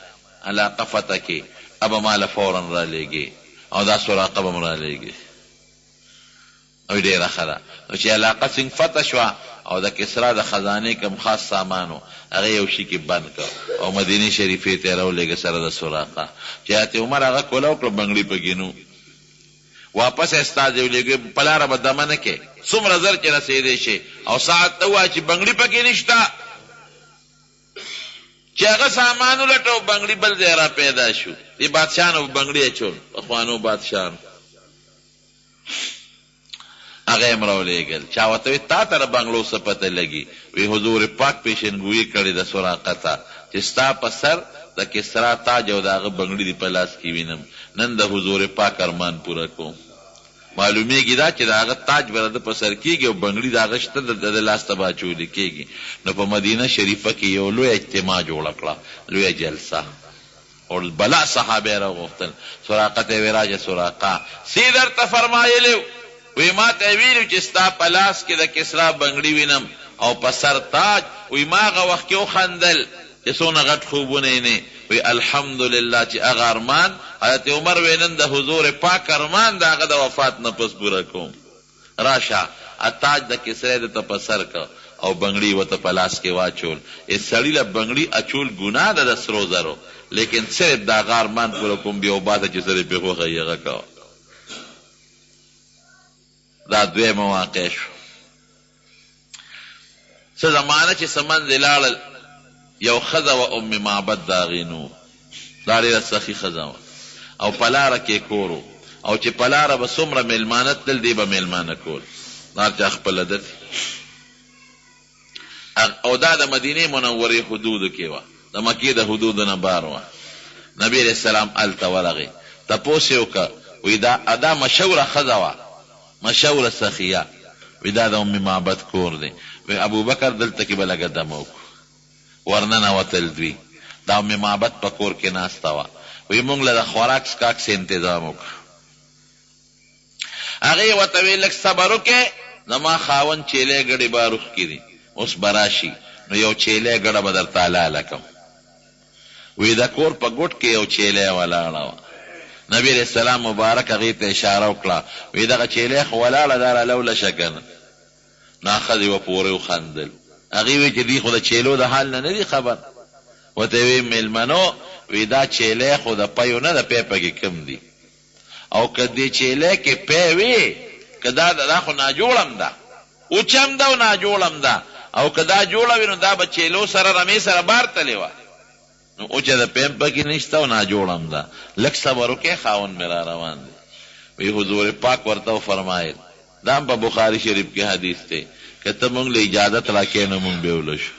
علاقه فتح کړې به ماله فوراً رالېږې او دا سراقه به هم رالېږې. وایي ډېره ښه ده. نو چې علاقه څنګ فتح شوه او د کسرا د خزانې کوم خاص سامان و هغه یې یو شي کې بند کړ او مدینې شریفې ته یې راولېږه سره د سراقه. چې حضرت عمر هغه کولاو کړه بنګړي پکې نه وو. واپس یې استازی ولېږه وایي په لاره به دمه نه کوې څومره زر چې رسېدی شې او سعد ته ووایه چې بنګړي پکې نشته. چې هغه سامان ولټوو بنګړي بل ځای را پیدا شو. دې بادشاهانو به بنګړي اچول، پخوانو بادشاهانو. هغه یې هم راولېږل. چا ورته وویل، تا ته د بنګړو څه پته لګي؟ وی حضور پاک پېشنګويي کړې ده سراقه ته چې ستا په سر د کسرا تاج او د هغه بنګړي دې په لاس کې وینم. نن د حضور پاک ارمان پوره کوم. معلومېږي دا چې د هغه تاج به د ده په سر کېږي او بنګړي د هغه شته د ده لاس ته به اچول کېږي. نو په مدینه شریفه کې یو لویه اجتماع جوړه کړه، لویه جلسه او بلا صحابه یې راوغوښتل، سراقه ته یې وې راشه سراقه! څه یې درته فرمایلي وو؟ وایي ماته یې ویلي وو چې ستا په لاس کې د کسرا بنګړي وینم او په سر تاج، وایي ما هغه وخت کې وخندل چې څونه غټ خوبونه یې نه وي الحمدلله چې هغه ارمان حضرت عمر وې نن د حضور پاک ارمان د هغه د وفات نه پس پوره کوم راشه تاج د کسری ده ته په سر که او بنګړي یې ورته په لاس کې واچول ای سړي له بنګړي اچول ګناه ده د سرو زرو لیکن صرف د هغه ارمان پوره کوم بیا وباسه چې څه دې پرې خوښه وي هغه کوه دا دویمه واقع شوه. څه زمانه چې څه منځ لاړل یو ښځه وه ام معبد د هغې نوم دا ډېره سخي ښځه وه او په لاره کې کور و او چې په لاره به څومره مېلمانه تلل دې به مېلمانه کول د هر چا خپل عادت او دا د مدینې منورې حدودو کې وه د مکې د حدودو نه بار وه نبی علیه السلام هلته ورغی تپوس یې وکړ وایي دا دا مشهوره ښځه وه مشهوره سخیه وی دا د ام معبد کور دی وی ابوبکر دلته کی به لږه دمه وکړو ورننوتل دوی د ام معبد په کور کی ناسته وه وی مونږ له د خوراک څکاک څه انتظام وکړه هغې ورته وی لږ صبر وکړئ زما خاوند چیلی ګډې بار اوښکې دي اوس به راشي نو یو چیلی ګډه به درته حلاله کړم وی د کور په ګوټ کې یو چیلی ولاړه وه. نبی علیه السلام مبارک هغې ته اشاره وکړه، وی دغه چیلی خو ولاړه ده رالوله شه کنه. نو هغه ښځې ورپورې وخندل. هغې وی چې دوی خو د چیلو د حال نه نه دي خبر. ورته یې وی میلمنو وی دا چیلی خو د پیو نه ده پی پکې کم دي. او که دې چیلی کې پی وی که دا دا خو ناجوړه هم ده. وچه هم ده او ناجوړه هم ده او که دا جوړه وی نو دا به چیلو سره رمې سره بار تلې وه نو وچه ده پی هم پکې نشته او ناجوړه هم ده لږ صبر وکړئ خاوند مې را روان دی وی حضور پاک ورته وفرمایل دا هم په بخاري شریف کې حدیث دی که ته مونږ له اجازت راکې نو مونږ بیولی شو.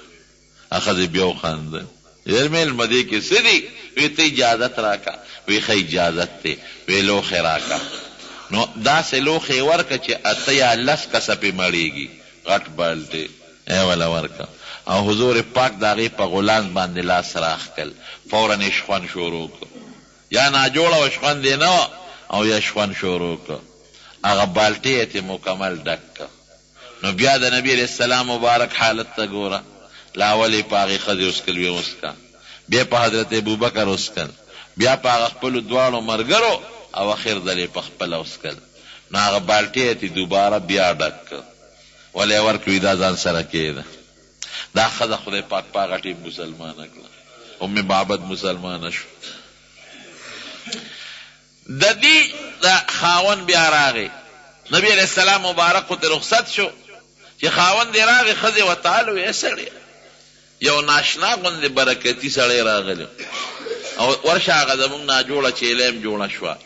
ښځې بیا وخندل. ویل مېلمه دې کې څه دي؟ وی ته اجازت راکه. وی ښه اجازت دی. وی لوښی راکه. نو داسې لوښی یې ورکړ چې اته یا لس کسه پرې مړېږي. غټ بالټی یې وله ورکړ او حضور پاک د هغې په غولانځ باندې لاس راښکل. فوراً یې شخوند شروع کړ. یا ناجوړه وه شخوند یې نه وه او یا شخوند شروع کړ. هغه بالټی یې ترې مکمل ډک کړ. نو بیا د نبی علیه السلام مبارک حالت ته ګوره، له اول یې په هغې ښځې وڅکل ویې وڅکه، بیا په حضرت ابوبکر وڅکل، بیا په هغه خپلو دواړو مرګرو او اخر ځل یې په خپله وڅکل، نو هغه بالټی یې ترې دوباره بیا ډک کړ، وله یې ورکړ وي دا ځان سره کېږده. دا ښځه خدای پاک په هغه ټیم مسلمانه کړه، ام معبد مسلمانه شوه. د دې د خاوند بیا راغی. نبي علیه السلام مبارک خو ترې رخصت شو، چې خاوند یې راغی، ښځې ورته هله وویل، ای سړیه! یو ناشنا غوندې برکتي سړی راغلی او ورشه هغه زموږ ناجوړه چیلۍ هم جوړه شوه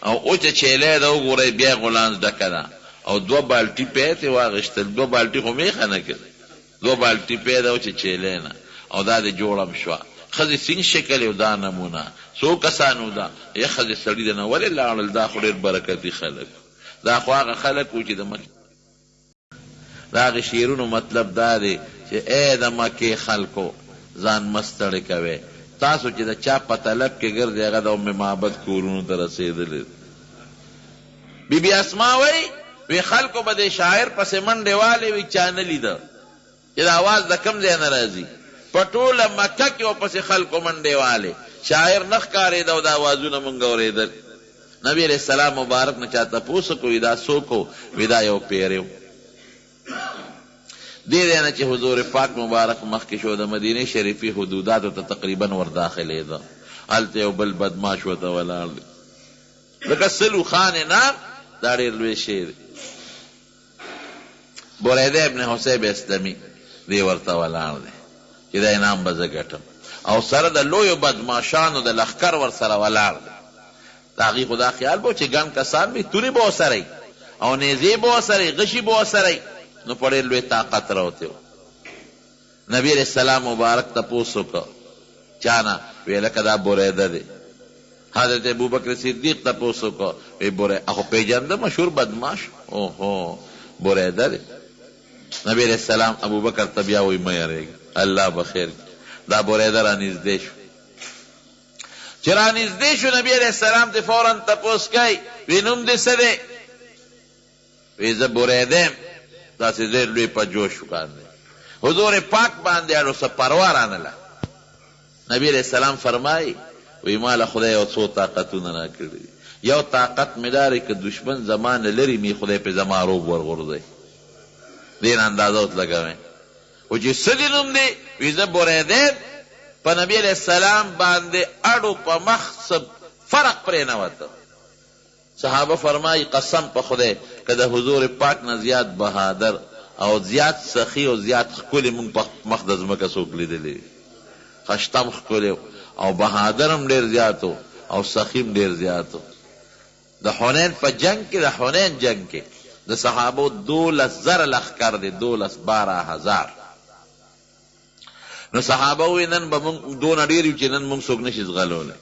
او وچه چیلۍ ده وګورئ بیا یې غولانځ ډکه ده او دوه بالټي پی ترې واخیستل، دوه بالټي خو مېښه نه کړي، دوه بالټي پی ده وچې چیلۍ نه او دا دې جوړه هم شوه. ښځې څنګ شکل یې دا نمونه څو کسان وو دا یې ښځې سړي د نه ولې لاړل دا خو ډېر برکتي خلک وو دا خو هغه خلک وو چې د مکې د هغې شعرونو مطلب دا دی چې ای د مکې خلکو! ځان مه ستړي کوئ، تاسو چې د چا په طلب کې ګرځئ هغه د ام معبد کورونو ته رسېدلي دي. بي بي اسماء وايي، وي خلکو به دې شاعر پسې منډې والې وي چا نه لیده. چې دا اواز د کوم ځای نه راځي؟ په ټوله مکه کې ورپسې خلکو منډې والې، شاعر نه ښکارېده او دا اوازونه مونږ اورېدل. نبي علیه السلام مبارک نه چا تپوس وکړ، وي دا څوک و؟ وي دا یو پیری و. دې ځای نه چې حضور پاک مبارک مخکې شو، د مدینې شریفې حدوداتو ته تقریباً ورداخلېده، هلته یو بل بدمعاش ورته ولاړ دی. ځکه سل اوښان انعام دا ډېر لوی شی دی. بریده ابن حصیب اسلمي دی ورته ولاړ دی چې دا انعام به زه ګټم او سره د لویو بدمعاشانو د لښکر ورسره ولاړ دی. د هغوی خو دا خیال به و چې ګڼ کسان به وي، تورې به ورسره وي او نیزې به ورسره وي، غشي به ورسره وي، نو په ډېر لوی طاقت راوتی وو. نبي علیه السلام مبارک تپوس وکړ، چا نه؟ وې لکه دا بریده دی. حضرت ابوبکر صدیق تپوس وکړ، وې بریده خو پېژنده مشهور بدمعاش، اوهو بریده دی. نبي علیه السلام ابوبکر ته بیا وایي مه یریږه الله به خیر کړي. دا بریده رانږدې شو. چې رانږدې شو نبي علیه السلام ترې فوراً تپوس کوي، وې نوم دې څه دی؟ وی زه بریده یم داسې ډېر لوی په جوش باندې حضور پاک باندې اړو څه پروا رانله نبی علیه السلام فرمایي وی ما له خدای یو څو طاقتونه راکړي دي یو طاقت مې دا دی که دښمن زما نه لرې مي خدای پرې زما روب ورغورځوي دې نه اندازه اوس لګوئ خو چې څه دې نوم دی وی زه بریده یم په نبی علیه السلام باندې اړو په مخ څه فرق پرې نه وته صحابه فرمايي، قسم په خدای که د حضور پاک نه زيات بهادر او زيات سخي او زيات ښکلي مونږ په مخ د ځمکه څوک ليدلي وي. خښته هم ښکلی و او بهادر هم ډېر زيات و او سخي هم ډېر زيات و. د حنين په جنګ کې، د حنين جنګ کې د صحابو دولس زره لښکر دی، دولس، باره هزار. نو صحابه وويل، نن به مونږ دونه ډېر يو چې نن مونږ څوک نه شي ځغلولی.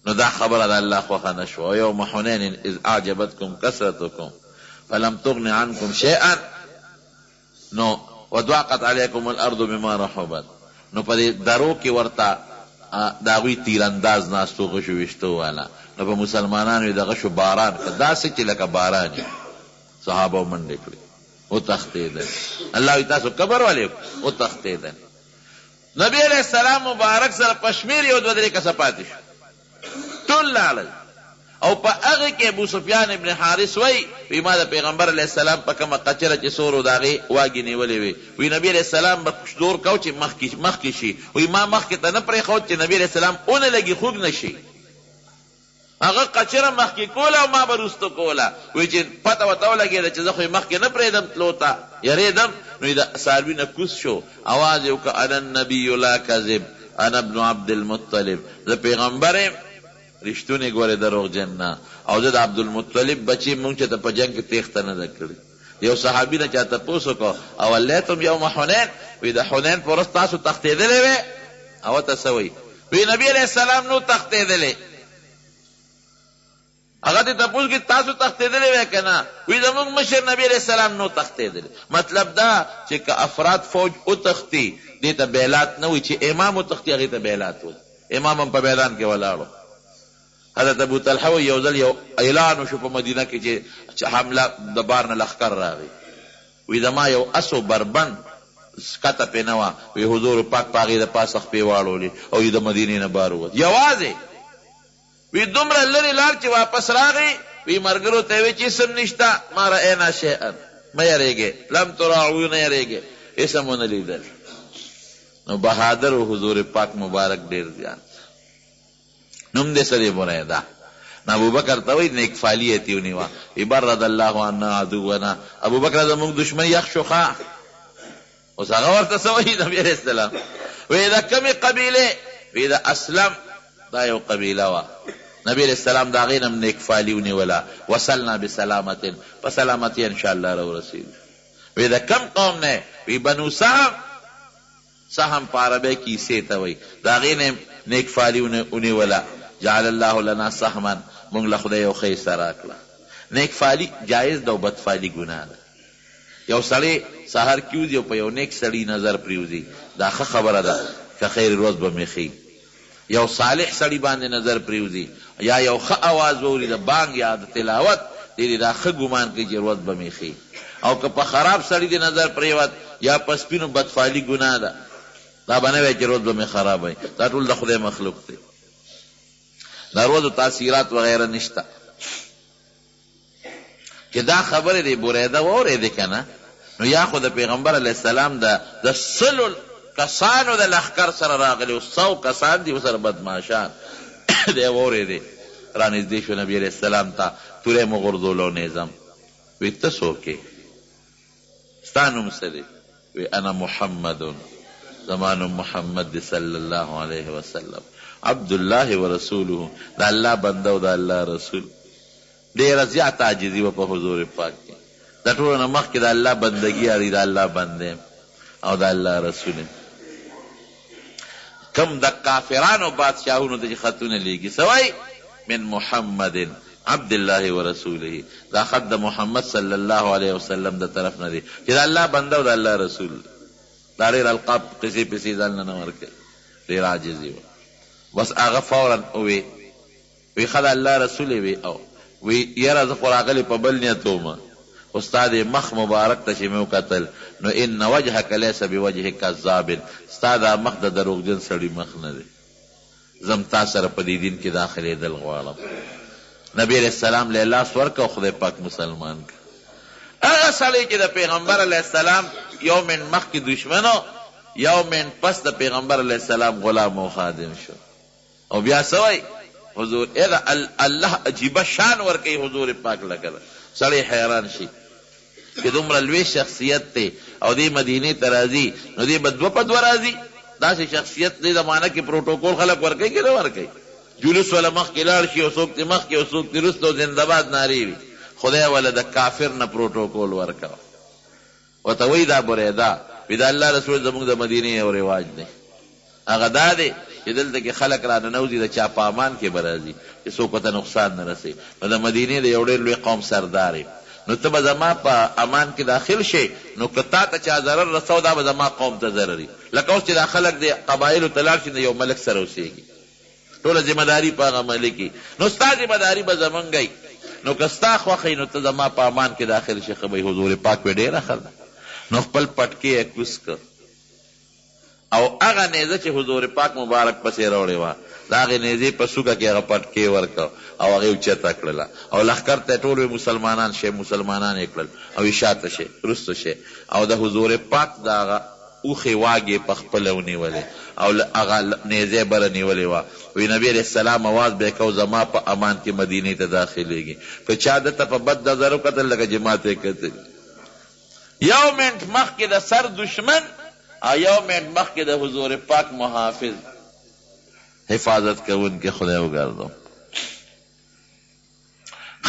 نو دا خبره د الله خوښه نه شوه، ویوم حنین اذ اعجبتکم کثرتکم فلم تغن عنکم شیئا نو وضاقت علیکم الارض بما رحبت نو په دې درو کې ورته د هغوی تیرانداز ناست و غشو ویشتو والا نو په مسلمانانو یې د غشو باران کړ داسې چې لکه باران وي صحابه منډې کړې وتښتېدل الله وایي تاسو کبر ولې وتښتېدل نبی علیه السلام مبارک سره په شمېر یو دوه درې کسه پاتې شو، ټول لاړل او په هغه کې ابو سفیان ابن حارث وایي، وایي ما د پیغمبر علیه السلام په کومه قچره چې سور و د هغې واګې نیولې وې، وایي نبی علیه السلام به زور کاوه چې مخکې شي، وایي ما مخکې ته نه پرېښود چې نبی علیه السلام ونه لګي خوږ نه شي. هغه قچره مخکې کوله او ما به وروسته کوله، وایي چې پته ورته ولګېده چې زه خو یې مخکې نه پرېږدم تلو ته، یرېدم، نو یې د څاروي نه کوز شو، اواز یې وکړ، انا النبی لا کذب، انا ابن عبدالمطلب، زه پیغمبر یم، رښتونی ګورې دروغجن نه، او زه د عبدالمطلب بچی یم، مونږ چېرته په جنګ کې تېښته نه ده کړې. یو صحابي نه چا تپوس وکړ، اولیتم یوم حنین، وایي د حنین په ورځ تاسو تښتېدلي وئ؟ هغه ته څه وایي؟ وی نبی علیه السلام نو تښتېدلی هغه ته تپوس کی تاسو تښتېدلی وی که نه وی زموږ مشر نبی علیه السلام نو تښتېدلی مطلب دا چې که افراد فوج وتښتي دې ته بیلات نه وایي چې امام وتښتي هغې ته بیلات وایي امام هم په میدان کې ولاړو حضرت ابو طلحه وایي یو ځل یو اعلان وشو په مدینه کې چې حمله د بار نه لښکر راغی وی زما یو اس و بربنډ سکته پې نه وه وی حضور پاک په هغې د پاسه خپې واړولې او د مدینې نه بار ووت یوازې وی دومره لرې لاړ چې واپس راغی وی مرګرو ته وی چې هېڅ هم نشته ما رأینا شیئا مه یریږئ لم تراعو نه یریږئ هېڅ هم ونه لیدل نو بهادر و حضور پاک مبارک ډېر زیات نوم دې څه دی بریده. نو ابوبکر ته وایي نیک فالي یې ترې ونیوه، وي برد الله عنا عدونا، ابوبکره زموږ دښمن یخ شو ښه؟ اوس هغه ورته څه وایي نبي علیه السلام وي د کومې قبیلې؟ وي د اسلم، دا یو قبیله وه، نبي علیه السلام د هغې نه هم نیک فالي ونیوله، وصلنا بسلامة، په سلامتیا ان شاء الله راورسېدو. وي د کوم قوم نه یې؟ وي بنو سهم. سهم په عربۍ کې حصې ته وایي، د هغې نه یې نېک فالي ونیوله، جعل الله لنا سهما، مونږ له خدای یو ښه حصه راکړه. نېک فالي جایز ده او بد فالي ګناه ده. یو سړی سهار کې وځي او په یو نېک سړي نظر پرېوځي، دا ښه خبره ده که خیر ورځ به مې ښه وي. یو صالح سړي باندې نظر پرېوځي یا یو ښه اواز واوري د بانګ یا د تلاوت، دی دې دا ښه ګمان کوي چې ورځ به مې ښه وي. او که په خراب سړي دې نظر پرېوت یا په سپي نو بدفالي ګناه ده. دا به نه وایې چې ورځ به مې خرابه وي. دا ټول د خدای مخلوق دی. د ورځو تاثیرات وغیره نشته. چې دا خبرې دې بریده واورېدې که نه نو یا خو د پیغمبر علیه السلام د د سلو کسانو د لښکر سره راغلی و، سو کسان دي ورسره بدمعاشان دی واورېدې رانږدې شو نبي علیه السلام ته توره یې وغورځوله او نیزه وی ته څوک یې؟ ستا نوم څه دی؟ وی انا محمد زما نوم محمد دی صلی الله علیه وسلم عبدالله ورسوله د الله بنده او د الله رسول. ډېره زیاته عاجزي وه په حضور پاک کې، د ټولو نه مخکې د الله بندګي اړي، د الله بنده یم او د الله رسول یم. کوم د کافرانو بادشاهونو ته چې خطونه لېږي څه وایي؟ من محمد عبد الله ورسوله، دا خط د محمد صلی الله علیه وسلم د طرف نه دی چې د الله بنده او د الله رسول دی. دا ډېر القاب قصې پسې ځان له نه ورکوي، ډېره عاجزي وه. بس هغه فوراً ووې. وی ښه د الله رسول یې وی او وی یره زه خو راغلی په بل نیت وم خو ستا دې مخ مبارک ته چې مې وکتل نو ان وجهک لیس بوجه کذاب ستا دا مخ د دروغجن سړي مخ نه دی زه هم تا سره په دې دین کې داخلېدل غواړم نبی علیه السلام له لاس ورکړ او خدای پاک مسلمان کړ هغه سړی چې د پیغمبر علیه السلام یو منټ مخکې دښمن یو منټ پس د پیغمبر علیه السلام غلام او خادم شو او بیا څه وایی حضور ای دا الله عجیبه شان ورکوي حضور پاک لکه ده سړی حیران شي چې دومره لوی شخصیت دی او دی مدینې ته راځي نو دی به دوه په دوه راځي داسې شخصیت دې زمانه کې پروټوکول خلک ورکوي که نه ورکوي جلوس وله مخکې لاړ شي او څوک ترې مخکې او څوک ترې وروسته او زنده باد نارې وي خدای وله د کافر نه پروټوکول ورکوه ورته وایي دا بریده وي د الله رسول زموږ د مدینې یو رواج دی هغه دا دی چې دلته کې خلک را ننوځي د چا په امان کې به راځي چې څوک ورته نقصان نه رسوي نو د مدینې د یو ډېر لوی قوم سردار یې نو ته به زما په امان کې داخل شې نو که تا ته چا ضرر رساوه دا به زما قوم ته ضرر وي لکه اوس چې دا خلک د قبایلو ته لاړ شي نو یو ملک سره اوسېږي ټوله ذمه داري په هغه ملک وي نو ستا ذمه داري به زمونږ وي نو که ستا خوښه وي نو ته زما په امان کې داخل شې ښه به وي حضور پاک وې ډېره ښه ده نو خپل پټکی یې کوز کړ او هغه نیزه چې حضور پاک مبارک پسې راوړې وه د هغې نیزې په څوکه کې هغه پټکی ورکړ او هغه یې اوچته کړله او لښکر ته یې ټول وې مسلمانان شئ مسلمانان یې کړل او یې شاته شئ وروسته شئ او د حضور پاک د هغه اوښې واګې یې په خپله ونیولې او له هغه نېزه یې بره نیولې وه. وي نبي علیه السلام اواز به یې کاوه زما په امان کې مدینې ته داخلېږي. که چا ده ته په بد نظر وکتل لکه چې ماته یې کتلي. یو منټ مخکې د سر دښمن او یو منټ مخکې د حضور پاک محافظ حفاظت کوونکی خدای وګرځوه.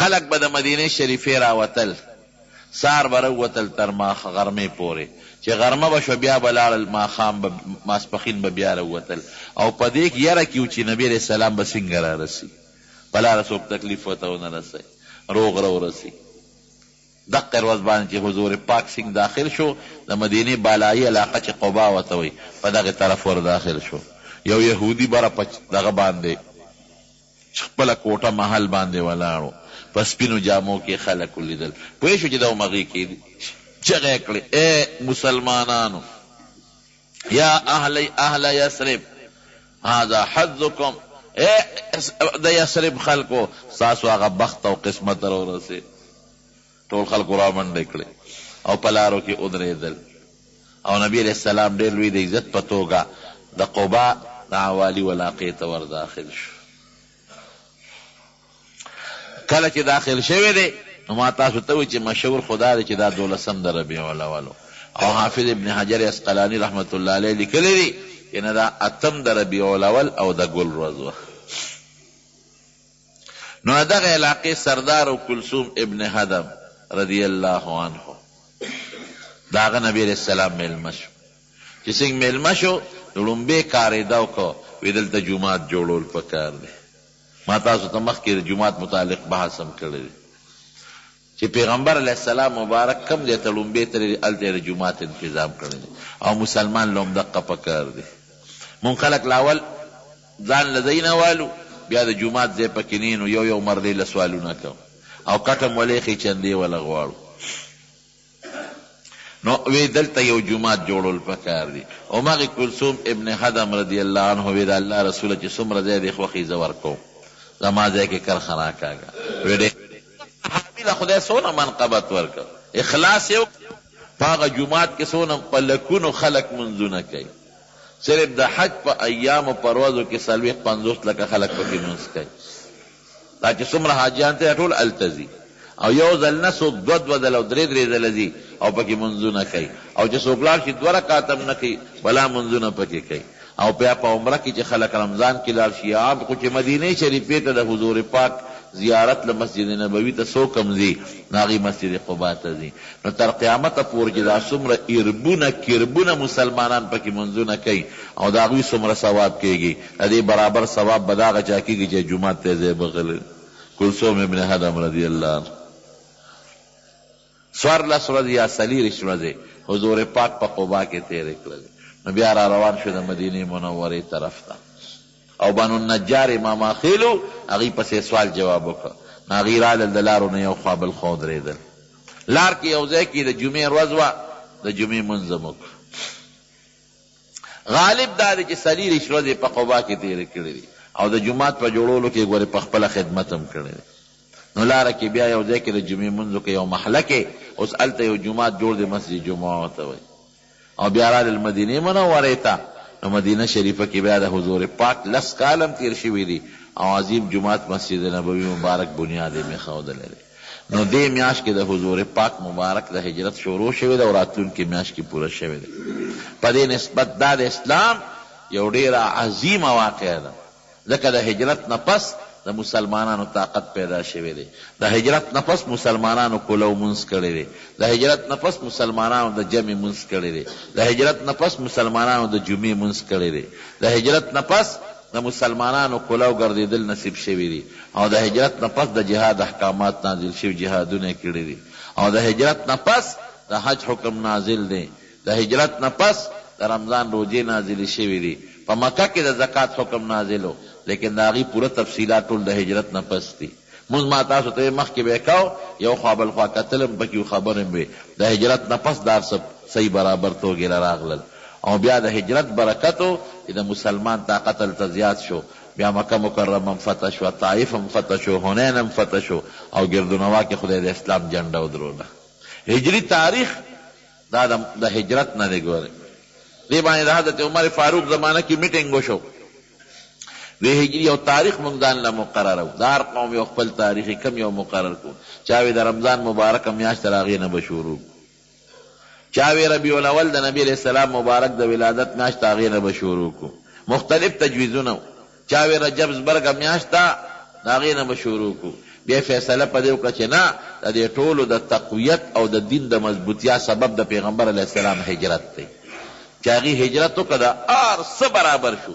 خلک به د مدینې شریفې راوتل، سهار به راووتل تر غرمې پورې، چې غرمه به شوه بیا به لاړل، ماښام به ماسپښین به بیا راووتل او په دې یره کې وو چې نبي علیه السلام به څنګه رارسي، په لاره څوک تکلیف ورته ونه رسوي، روغ راورسي. دقه ورځ باندې چې حضور پاک څنګ داخل شو، د مدینې بالایي علاقه چې قباء ورته وایي، په دغې طرف ورداخل شو، یو یهودي بره په دغه باندې. چې خپله کوټه محل باندې ولاړ و، په سپینو جامو کې یې خلک ولیدل، پوه شو چې دا هم هغوی کې دي، چغې یې کړې، ای مسلمانانو! یا اهل اهل یثرب هذا حظکم، ای د یثرب خلکو، ستاسو هغه بخت او قسمت راورسېد. ټول خلکو رامنډې کړې او په لارو کې ودرېدل او نبي علیه السلام ډېر لوی د عزت په توګه د قباء د عوالي علاقې ته ورداخل شو. کله چې داخل شوی دی نو ما تاسو ته وویل چې مشهور خو دا دی چې دا دولسم د ربیع الاول و او حافظ ابن حجر عسقلاني رحمة الله علیه لیکلي دي چې نه دا اتم د ربیع الاول او د ګل ورځ وه. نو د دغه علاقې سردار و کلثوم ابن هدم رضی الله عنه د هغه نبي علیه السلام مېلمه شو. چې څنګه مېلمه شو نو ړومبی کار یې دا وکړ وی دلته جومات جوړول پکار دی. ما تاسو ته مخکې د جومات متعلق بحث هم کړی دی چې پیغمبر علیه السلام مبارک کوم ځای ته ړومبی تللی دی هلته یې د جومات انتظام کړی دی او مسلمان له هم دقه پکار دی. مونږ خلک لا اول ځان له ځای نه والو بیا د جومات ځای پکې نه نو یو یو مرلې له سوالونه کوو او کټ هم ولې ښې چندې وله غواړو. نو وی دلته یو جومات جوړول پکار دي. همغې کلثوم ابن هدم رضی الله عنه وی د الله رسوله چې څومره ځای دې خوښ وي زه ورکوم زما ځای کې کرښه راکاږه. وی ډېر صحابي له خدای څونه منقبت ورکړ اخلاص یې وکړ په هغه جومات کې څونه په لکونو خلک لمونځونه کوي صرف د حج په ایامو په ورځو کې 40 50 لکه خلک پکې لمونځ کوي. دا چې څومره حاجیان ته ټول هلته ځي او یو ځل نه څوک دوه دوه ځله او درې درې ځله ځي او پکې لمونځونه کوي او چې څوک لاړ شي دوه رکعته هم نه کوي بلا لمونځونه پکې کوي او بیا په عمره کې چې خلک رمضان کې لاړ شي عام خو چې مدینې شریفې ته د حضور پاک زیارت له مسجد نبوي ته څوک هم ځي نو هغوی مسجد قبا ته ځي نو تر قیامته پورې چې دا څومره اربونه کربونه مسلمانان پکې لمونځونه کوي او د هغوی څومره ثواب کېږي د دې برابر ثواب به د هغه چا کېږي چې جومات ته یې ځای بخښلی وي. کلثوم ابن هدم رضی الله عنه 14 ورځې یا 24 ورځې حضور پاک په قبا کې تېرې کړلې، نو بیا را روان شو د مدینې منورې طرف ته او بنو النجار یې ماماخېل وو، هغوی پسې یې سوال جواب وکړ، نو هغوی رالل د لارو نه یو خوا بل خوا ودرېدل، لار کې یو ځای کې د جمعې ورځ وه، د جمعې لمونځ هم وکړ. غالب دا دی چې 24 ورځې یې په قبا کې تېرې کړې دي او د جومات په جوړولو کې یې ګورې په خپله خدمت هم کړی دی. نو لاره کې بیا یو ځای کې د جمعې لمونځ وکړ، یو محله کې اوس هلته یو جومات جوړ دی مسجد جمعه ورته وایي او بیا رالل مدینې منورې ته، نو مدینه شریفه کې بیا د حضور پاک لس کاله هم تېر شوي دي او عظیم جومات مسجد نبوي مبارک بنیاد یې مېښودلی دی. نو دې میاشت کې د حضور پاک مبارک د هجرت شروع شوې ده او راتلونکې میاشت کې پوره شوې ده. په دې نسبت دا د اسلام یو ډېره عظیمه واقعه ده، ځکه د هجرت نه پس د مسلمانانو طاقت پیدا شوی دی، د هجرت نه پس مسلمانانو کولو لمونځ کړی دی، د هجرت نه پس مسلمانانو د جمع لمونځ کړی دی، د هجرت نه پس مسلمانانو د جمعې لمونځ کړی دی، د هجرت نه پس د مسلمانانو کولو ګرځېدل نصیب شوي دي. او د هجرت نه پس د جهاد احکامات نازل شوي جهادونه یې کړي دي او د هجرت نه پس د حج حکم نازل دی، د هجرت نه پس د رمضان روژې نازلې شوي دي، په مکه کې د زکات حکم نازل و لیکن د هغې پوره تفصیلات ټول د هجرت نه پس دي. مونځ ما تاسو ته وې مخکې به یې کاو یو خوا بل خوا کتل هم پکې وو خبرې هم وې، د هجرت نه پس دا هر څه صحیح برابر توګې له راغلل او بیا د هجرت برکت و چې د مسلمان طاقت هلته زیات شو بیا مکه مکرمه هم فتح شوه، طائف هم فتح شو، حنین هم فتح شو او ګردونوا کې خدای د اسلام جنډه ودروله. هجري تاریخ دا د هجرت نه دی ګورئ. دې باندې د حضرت عمر فاروق زمانه کې میټنګ وشو. وی هجري یو تاریخ مونږ ځان له مقررو، د هر قوم یو خپل تاریخ وي، کوم یو مقرر کړو؟ چا وی د رمضان مبارکه میاشت تر هغې نه به شروع کړو. چا وی ربیع الاول د نبی علیه السلام مبارک د ولادت میاشت ده هغې نه به شروع کړو. مختلف تجویزونه وو. چا وی رجب زبرګه میاشت ده د هغې نه به شروع کړو. بیا یې فیصله په دې وکړه چې نه د دې ټولو د تقویت او د دین د مضبوطیا سبب د پیغمبر علیه السلام هجرت دی. چې هغوی هجرت وکړ دا هر څه برابر شو.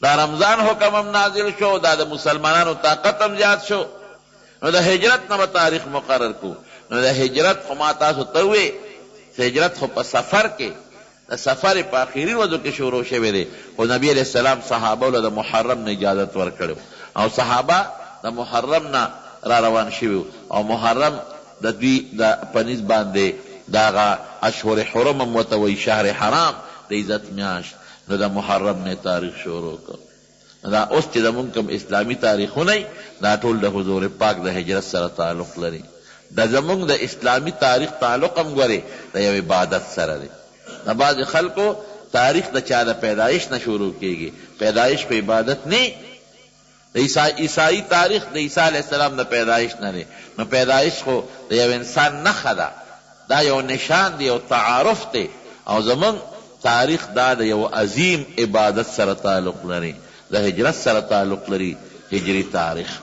دا رمضان حکم هم نازل شو، دا د مسلمانانو طاقت هم زیات شو، نو د هجرت نه به تاریخ مقرر کړو. نو د هجرت خو ما تاسو ته ووې چې هجرت خو په سفر کې د سفر په اخري ورځو کې شروع شوی دی، خو نبي علیه السلام صحابو له د محرم نه اجازت ورکړی وو او صحابه د محرم نه را روان شوي وو او محرم د دوی د په نزد باندې د هغه اشهر حرم هم ورته وایي، شهر حرام د عزت میاشت، نو د محرم نه یې تاریخ شروع کړ. نو دا اوس چې زموږ کوم اسلامي تاریخونه دي دا ټول د حضور پاک د هجرت سره تعلق لري. د زموږ د اسلامي تاریخ تعلق هم ګورې د یو عبادت سره دی. د بعضې خلکو تاریخ د چا د پیدایش نه شروع کیږي، پیدایش خو عبادت نه. د عیسی عیسائی تاریخ د عیسی علیه السلام د پیدایش نه دی، نو پیدایش خو د یو انسان نښه ده، دا یو نشان دی، یو تعارف دی او زموږ تاریخ دا د یوه عظیم عبادت سره تعلق لري، د هجرت سره تعلق لري، هجري تاریخ.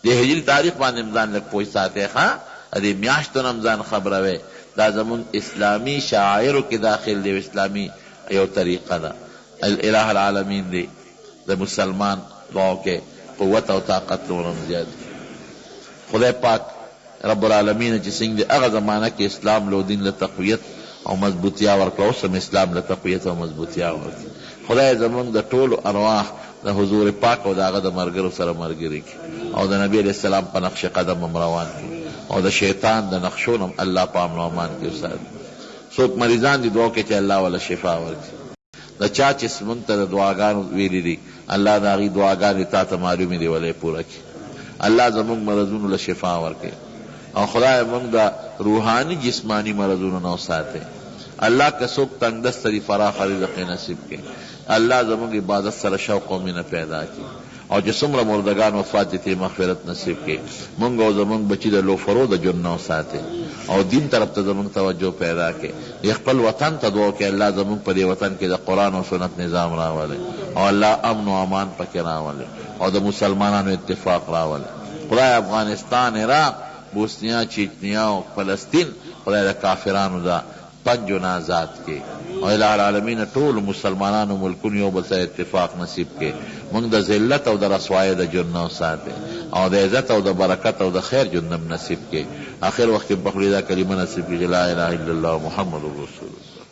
دې هجري تاریخ باندې هم ځان لږ پوه ساتئ ښه، د دې میاشتو نه هم ځان خبروئ، دا زموږ اسلامي شعایرو کې داخل دی او اسلامي یو طریقه ده. الٰه العالمین دې د مسلمان دعاو کې قوت او طاقت نور هم زیات کړي. خدای پاک رب العالمین چې څنګه دې هغه زمانه کې اسلام له دین له تقویت او مضبوطیا ورکړه اوس هم اسلام له تقویت او مضبوطیا ورکړي. خدای زمونږ د ټولو ارواح د حضور پاک او د هغه د مرګرو سره مرګري کړي او د نبي علیه السلام په نقش قدم هم روان کړي او د شیطان د نقشو نه هم الله په امن او امان کې وساتي. څوک مریضان دي دعا وکړئ چې الله وله شفا ورکړي. د چا چې مونږ ته د دعاګانو ویلي دي الله د هغوی دعاګانې تاته معلومې دي وله یې پوره کړي. الله زمونږ مرضونو له شفا ورکړي او خدایه مونږ د روحاني جسماني مرضونو نه وساتې. الله که څوک تنګ دسته دي فراخه رزق یې نصیب کړي. الله زمونږ عبادت سره شوق او مینه پیدا کړي. او چې څومره مردګان وفات دي ترې مغفرت نصیب کړي مونږ او زمونږ بچي د لوفرو د ژوند نه وساتي او دین طرف ته زمونږ توجه پیدا کړي دې خپل وطن ته دعا وکړي الله زمونږ په دې وطن کې د قرآن او سنت نظام راولي او الله امن او امان پکې راولي او د مسلمانانو اتفاق راولي خدای افغانستان عراق بوسنیا چیچنیا او فلسطین خدای د کافرانو د پنجو نه ازاد کړې او الٰه العالمینه ټولو مسلمانانو ملکونو یو بل سره اتفاق نصیب کړې مونږ د ذلت او د رسوایۍ د ژوند نه وساتې او د عزت او د برکت او د خیر ژوند هم نصیب کړې اخر وخت کې په خولې دا کلمه نصیب کړې چې لا اله الا الله محمد رسول الله.